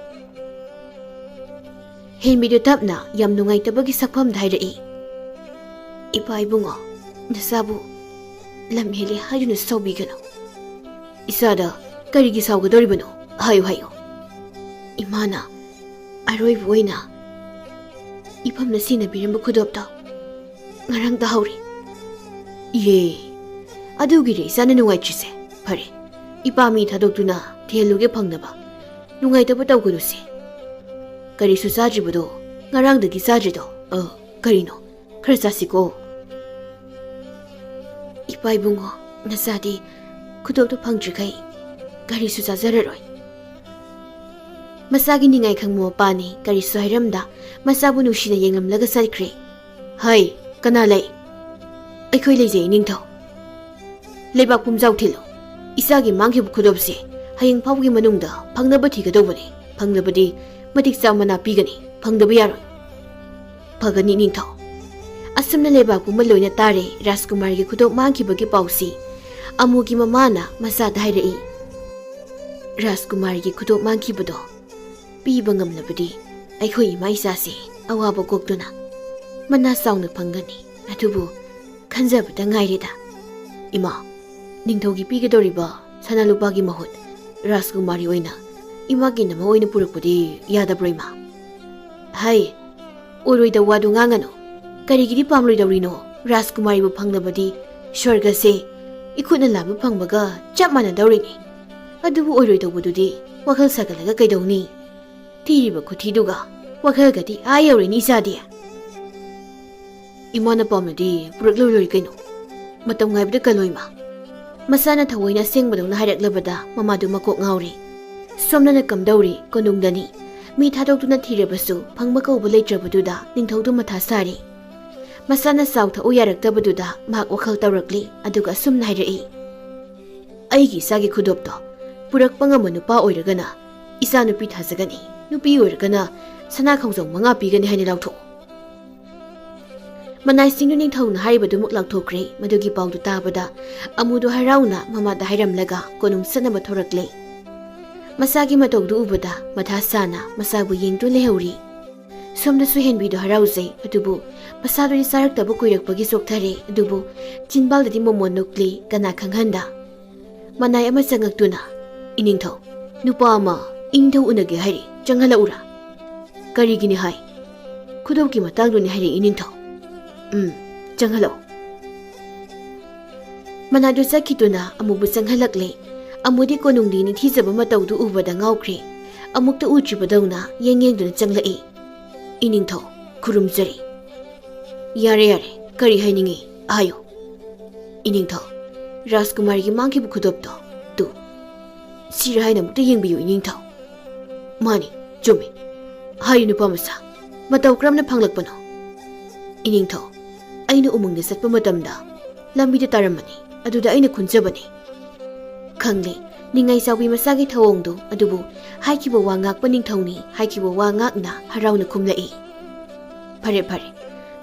ꯍꯦꯟꯕꯤꯗꯨ ꯇꯞꯅ ꯌꯥꯝ ꯅꯨꯡꯉꯥꯏꯇꯕꯒꯤ ꯁꯛꯐꯝꯗ ꯍꯥꯏꯔꯛꯏ, "ꯏꯄꯥ ꯏꯕꯨꯡꯉꯣ, ꯅꯆꯥꯕꯨ ꯂꯝ ꯍꯦꯜꯂꯦ ꯍꯥꯏꯗꯨꯅ ꯁꯥꯎꯕꯤꯒꯅꯨ꯫ ꯏꯆꯥꯗ ꯀꯔꯤꯒꯤ ꯁꯥꯎꯒꯗꯧꯔꯤꯕꯅꯣ? ꯍꯥꯏꯌꯨ, ꯍꯥꯏꯌꯨ꯫ ꯏꯃꯥꯅ ꯑꯔꯣꯏꯕ ꯑꯣꯏꯅ ꯏꯐꯝꯅ ꯁꯤꯟꯅꯕꯤꯔꯝꯕ ꯈꯨꯗꯣꯞꯇꯣ ꯉꯔꯥꯡ ꯇꯥꯍꯧꯔꯦ꯫" "ꯏꯍꯦ, ꯑꯗꯨꯒꯤꯔꯦ ꯏꯆꯥꯅ ꯅꯨꯡꯉꯥꯏꯇ꯭ꯔꯤꯁꯦ꯫ ꯐꯔꯦ, ꯏꯄꯥ ꯃꯤ ꯊꯥꯗꯣꯛꯇꯨꯅ ꯊꯤꯍꯜꯂꯨꯒꯦ ꯐꯪꯅꯕ꯫ ꯅꯨꯡꯉꯥꯏꯇꯕ ꯇꯧꯒꯅꯨꯁꯦ꯫ ꯀꯔꯤꯁꯨ ꯆꯥꯗ꯭ꯔꯤꯕꯗꯣ ꯉꯔꯥꯡꯗꯒꯤ ꯆꯥꯗ꯭ꯔꯤꯗꯣ꯫ ꯑ, ꯀꯔꯤꯅꯣ? ꯈꯔ ꯆꯥꯁꯤꯀꯣ꯫" "ꯏꯄꯥ ꯏꯕꯨꯡꯉꯣ, ꯅꯆꯥꯗꯤ ꯈꯨꯗꯣꯞꯇꯣ ꯐꯪꯗ꯭ꯔꯤꯈꯩ ꯀꯔꯤꯁꯨ ꯆꯥꯖꯔꯔꯣꯏ꯫" ꯃꯆꯥꯒꯤ ꯅꯤꯡꯉꯥꯏ ꯈꯪꯕ ꯃꯄꯥꯅꯤ ꯀꯔꯤꯁꯨ ꯍꯥꯏꯔꯝꯗ ꯃꯆꯥꯕꯨ ꯅꯨꯡꯁꯤꯅ ꯌꯦꯡꯂꯝꯂꯒ ꯆꯠꯈ꯭ꯔꯦ꯫ "ꯍꯩ, ꯀꯅꯥ ꯂꯩ?" "ꯑꯩꯈꯣꯏ ꯂꯩꯖꯩ, ꯅꯤꯡꯊꯧ꯫ ꯂꯩꯕꯥꯛ ꯄꯨꯝꯖꯥꯎ ꯊꯤꯜꯂꯨ꯫ ꯏꯆꯥꯒꯤ ꯃꯥꯡꯈꯤꯕ ꯈꯨꯗꯣꯞꯁꯦ ꯍꯌꯦꯡ ꯐꯥꯎꯕꯒꯤ ꯃꯅꯨꯡꯗ ꯐꯪꯅꯕ ꯊꯤꯒꯗꯧꯕꯅꯤ꯫ ꯐꯪꯂꯕꯗꯤ ꯃꯇꯤꯛ ꯆꯥꯕ ꯃꯅꯥ ꯄꯤꯒꯅꯤ, ꯐꯪꯗꯕ ꯌꯥꯔꯣꯏ꯫" "ꯐꯒꯅꯤ, ꯅꯤꯡꯊꯧ꯫" ꯑꯁꯨꯝꯅ ꯂꯩꯕꯥꯛ ꯄꯨꯝꯕ ꯂꯣꯏꯅ ꯇꯥꯔꯦ ꯔꯥꯖꯀꯨꯃꯥꯔꯒꯤ ꯈꯨꯗꯣꯞ ꯃꯥꯡꯈꯤꯕꯒꯤ ꯄꯥꯎꯁꯤ꯫ ꯑꯃꯨꯒꯤ ꯃꯃꯥꯅ ꯃꯆꯥꯗ ꯍꯥꯏꯔꯛꯏ, "ꯔꯥꯖꯀꯨꯃꯥꯔꯒꯤ ꯈꯨꯗꯣꯞ ꯃꯥꯡꯈꯤꯕꯗꯣ ꯄꯤꯕ ꯉꯝꯂꯕꯗꯤ ꯑꯩꯈꯣꯏ ꯏꯃꯥ ꯏꯆꯥꯁꯤ ꯑꯋꯥꯕ ꯀꯣꯛꯇꯨꯅ ꯃꯅꯥ ꯆꯥꯎꯅ ꯐꯪꯒꯅꯤ꯫ ꯑꯗꯨꯕꯨ ꯈꯟꯖꯕꯇ ꯉꯥꯏꯔꯦꯗ꯫" "ꯏꯃꯥ, ꯅꯤꯡꯊꯧꯒꯤ ꯄꯤꯒꯗꯧꯔꯤꯕ ꯁꯅꯥ ꯂꯨꯄꯥꯒꯤ ꯃꯍꯨꯠ ꯔꯥꯖꯀꯨꯃꯥꯔꯤ ꯑꯣꯏꯅ ꯏꯃꯥꯒꯤ ꯅꯃꯧ ꯑꯣꯏꯅ ꯄꯨꯔꯛꯄꯗꯤ ꯌꯥꯗꯕ꯭ꯔꯣ, ꯏꯃꯥ?" "ꯍꯥꯏ, ꯑꯣꯏꯔꯣꯏꯗꯧ ꯋꯥꯗꯨ ꯉꯥꯡꯒꯅꯨ꯫ ꯀꯔꯤꯒꯤꯗꯤ ꯄꯥꯝꯂꯣꯏꯗꯧꯔꯤꯅꯣ? ꯔꯥꯖꯀꯨꯃꯥꯔꯤꯕꯨ ꯐꯪꯂꯕꯗꯤ ꯁ꯭ꯋꯔꯒꯁꯦ ꯏꯈꯨꯠꯅ ꯂꯥꯝꯕ ꯐꯪꯕꯒ ꯆꯞ ꯃꯥꯟꯅꯗꯧꯔꯤꯅꯤ꯫ ꯑꯗꯨꯕꯨ ꯑꯣꯏꯔꯣꯏꯗꯧꯕꯗꯨꯗꯤ ꯋꯥꯈꯜ ꯁꯥꯒꯠꯂꯒ ꯀꯩꯗꯧꯅꯤ? ꯊꯤꯔꯤꯕ ꯈꯨꯊꯤꯗꯨꯒ ꯋꯥꯈꯜꯒꯗꯤ ꯑꯥ ꯌꯧꯔꯦꯅꯦ ꯏꯆꯥꯗꯤ꯫" "ꯏꯃꯥꯅ ꯄꯥꯝꯂꯗꯤ ꯄꯨꯔꯛꯂꯣꯏ ꯂꯣꯏ ꯀꯩꯅꯣ꯫ ꯃꯇꯝ ꯉꯥꯏꯕꯗ ꯀꯜꯂꯣ, ꯏꯃꯥ꯫" ꯃꯆꯥꯅ ꯊꯑꯣꯏꯅ ꯑꯁꯦꯡꯕꯗꯧꯅ ꯍꯥꯏꯔꯛꯂꯕꯗ ꯃꯃꯥꯗꯨ ꯃꯀꯣꯛ ꯉꯥꯎꯔꯦ꯫ ꯁꯣꯝꯗꯅ ꯀꯝꯗꯧꯔꯤ? ꯀꯣꯅꯨꯡꯗꯅꯤ꯫ ꯃꯤ ꯊꯥꯗꯣꯛꯇꯨꯅ ꯊꯤꯔꯕꯁꯨ ꯐꯪꯕ ꯀꯧꯕ ꯂꯩꯇ꯭ꯔꯕꯗꯨꯗ ꯅꯤꯡꯊꯧꯗꯨ ꯃꯊꯥ ꯁꯥꯔꯤ꯫ ꯃꯁꯥꯅ ꯆꯥꯎ ꯊꯛꯎ ꯌꯥꯔꯛꯇꯕꯗꯨꯗ ꯃꯍꯥꯛ ꯋꯥꯈꯜ ꯇꯧꯔꯛꯂꯤ, ꯑꯗꯨꯒ ꯑꯁꯨꯝꯅ ꯍꯥꯏꯔꯛꯏ, "ꯑꯩꯒꯤ ꯏꯆꯥꯒꯤ ꯈꯨꯗꯣꯞꯇꯣ ꯄꯨꯔꯛꯄ ꯉꯝꯕ ꯅꯨꯄꯥ ꯑꯣꯏꯔꯒꯅ ꯏꯆꯥ ꯅꯨꯄꯤ ꯊꯥꯖꯒꯅꯤ, ꯅꯨꯄꯤ ꯑꯣꯏꯔꯒꯅ ꯁꯅꯥ ꯈꯣꯡꯖꯣꯝ ꯃꯉꯥ ꯄꯤꯒꯅꯤ ꯍꯥꯏꯅ ꯂꯥꯎꯊꯣꯛꯎ"꯫ ꯃꯅꯥꯏꯁꯤꯡꯗꯨ ꯅꯤꯡꯊꯧꯅ ꯍꯥꯏꯔꯤꯕꯗꯨꯃꯛ ꯂꯥꯎꯊꯣꯛꯈ꯭ꯔꯦ꯫ ꯃꯗꯨꯒꯤ ꯄꯥꯎꯗꯨ ꯇꯥꯕꯗ ꯑꯃꯨꯗꯨ ꯍꯔꯥꯎꯅ ꯃꯃꯥꯗ ꯍꯥꯏꯔꯝꯂꯒ ꯀꯣꯅꯨꯡ ꯆꯠꯅꯕ ꯊꯣꯔꯛꯂꯦ꯫ ꯃꯁꯥꯒꯤ ꯃꯇꯧꯗꯨ ꯎꯕꯗ ꯃꯊꯥ ꯁꯥꯅ ꯃꯁꯥꯕꯨ ꯌꯦꯡꯗꯨꯅ ꯂꯩꯍꯧꯔꯤ꯫ ꯁꯣꯝꯗꯁꯨ ꯍꯦꯟꯕꯤꯗꯨ ꯍꯔꯥꯎꯖꯩ, ꯑꯗꯨꯕꯨ ꯃꯁꯥꯗꯨꯗꯤ ꯆꯥꯔꯛꯇꯕ ꯀꯨꯏꯔꯛꯄꯒꯤ ꯆꯣꯛꯊꯔꯦ, ꯑꯗꯨꯕꯨ ꯆꯤꯟꯕꯥꯜꯗꯗꯤ ꯃꯣꯃꯣꯟ ꯅꯣꯛꯂꯤ꯫ ꯀꯅꯥ ꯈꯪꯍꯟꯗ? ꯃꯅꯥꯏ ꯑꯃ ꯆꯪꯉꯛꯇꯨꯅ, "ꯏꯅꯤꯡꯊꯧ, ꯅꯨꯄꯥ ꯑꯃ ꯏꯅꯤꯡꯊꯧ ꯎꯅꯒꯦ ꯍꯥꯏꯔꯤ, ꯆꯪꯍꯜꯂꯛꯎꯔꯥ?" "ꯀꯔꯤꯒꯤꯅꯤ ꯍꯥꯏ?" "ꯈꯨꯗꯣꯞꯀꯤ ꯃꯇꯥꯡꯗꯨꯅꯤ ꯍꯥꯏꯔꯤ, ꯏꯅꯤꯡꯊꯧ"꯫ "ꯎꯝ, ꯆꯪꯍꯜꯂꯛꯎ"꯫ ꯃꯅꯥꯏꯗꯨ ꯆꯠꯈꯤꯗꯨꯅ ꯑꯃꯨꯕꯨ ꯆꯪꯍꯜꯂꯛꯂꯦ꯫ ꯑꯃꯨꯗꯤ ꯀꯣꯅꯨꯡꯗꯤ ꯅꯤꯡꯊꯤꯖꯕ ꯃꯇꯧꯗꯨ ꯎꯕꯗ ꯉꯥꯎꯈ꯭ꯔꯦ꯫ ꯑꯃꯨꯛꯇ ꯎꯗ꯭ꯔꯤꯕꯗꯧꯅ ꯌꯦꯡ ꯌꯦꯡꯗꯨꯅ ꯆꯪꯂꯛꯏ꯫ "ꯏꯅꯤꯡꯊꯧ, ꯈꯨꯔꯨꯝꯖꯔꯤ"꯫ "ꯌꯥꯔꯦ, ꯌꯥꯔꯦ, ꯀꯔꯤ ꯍꯥꯏꯅꯤꯡꯉꯤ ꯍꯥꯏꯌꯨ"꯫ "ꯏꯅꯤꯡꯊꯧ, ꯔꯥꯖꯀꯨꯃꯥꯔꯤꯒꯤ ꯃꯥꯡꯈꯤꯕ ꯈꯨꯗꯣꯞꯇꯣ, ꯇꯨ, ꯁꯤꯔ ꯍꯥꯏꯅ ꯑꯃꯨꯛꯇ ꯌꯦꯡꯕꯤꯌꯨ, ꯏꯅꯤꯡꯊꯧ"꯫ "ꯃꯥꯅꯤ, ꯆꯨꯝꯃꯤ꯫ ꯍꯥꯏꯌꯨ, ꯅꯨꯄꯥ ꯃꯆꯥ, ꯃꯇꯧ ꯀꯔꯝꯅ ꯐꯪꯂꯛꯄꯅꯣ?" "ꯏꯅꯤꯡꯊꯧ, ꯑꯩꯅ ꯎꯃꯪꯗ ꯆꯠꯄ ꯃꯇꯝꯗ ꯂꯝꯕꯤꯗ ꯇꯥꯔꯝꯕꯅꯤ, ꯑꯗꯨꯗ ꯑꯩꯅ ꯈꯨꯟꯖꯕꯅꯤ"꯫ ꯈꯪꯂꯦ, ꯅꯤꯡꯉꯥꯏ ꯆꯥꯎꯕꯤ ꯃꯆꯥꯒꯤ ꯊꯧꯑꯣꯡꯗꯨ, ꯑꯗꯨꯕꯨ ꯍꯥꯏꯈꯤꯕ ꯋꯥ ꯉꯥꯛꯄ ꯅꯤꯡꯊꯧꯅꯤ꯫ ꯍꯥꯏꯈꯤꯕ ꯋꯥ ꯉꯥꯛꯅ ꯍꯔꯥꯎꯅ ꯈꯨꯝꯂꯛꯏ꯫ "ꯐꯔꯦ, ꯐꯔꯦ,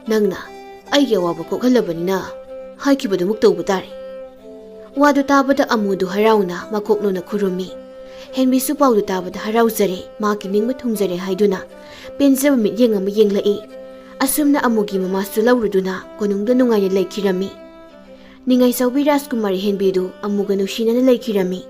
ꯅꯪꯅ ꯑꯩꯒꯤ ꯑꯋꯥꯕ ꯀꯣꯛꯍꯜꯂꯕꯅꯤꯅ ꯍꯥꯏꯈꯤꯕꯗꯨꯃꯛ ꯇꯧꯕ ꯇꯥꯔꯦ"꯫ ꯋꯥꯗꯨ ꯇꯥꯕꯗ ꯑꯃꯨꯗꯨ ꯍꯔꯥꯎꯅ ꯃꯀꯣꯛ ꯅꯣꯟꯅ ꯈꯨꯔꯨꯝꯃꯤ꯫ ꯍꯦꯟꯕꯤꯁꯨ ꯄꯥꯎꯗꯨ ꯇꯥꯕꯗ ꯍꯔꯥꯎꯖꯔꯦ, ꯃꯍꯥꯛꯀꯤ ꯅꯤꯡꯕ ꯊꯨꯡꯖꯔꯦ ꯍꯥꯏꯗꯨꯅ ꯄꯦꯟꯖꯕ ꯃꯤꯠꯌꯦꯡ ꯑꯃ ꯌꯦꯡꯂꯛꯏ꯫ ꯑꯁꯨꯝꯅ ꯑꯃꯨꯒꯤ ꯃꯃꯥꯁꯨ ꯂꯧꯔꯨꯗꯨꯅ ꯀꯣꯅꯨꯡꯗ ꯅꯨꯡꯉꯥꯏꯅ ꯂꯩꯈꯤꯔꯝꯃꯤ꯫ ꯅꯤꯡꯉꯥꯏ ꯆꯥꯎꯕꯤ ꯔꯥꯖꯀꯨꯃꯥꯔꯤ ꯍꯦꯟꯕꯤꯗꯨ ꯑꯃꯨꯒ ꯅꯨꯡꯁꯤꯅꯅ ꯂꯩꯈꯤꯔꯝꯃꯤ꯫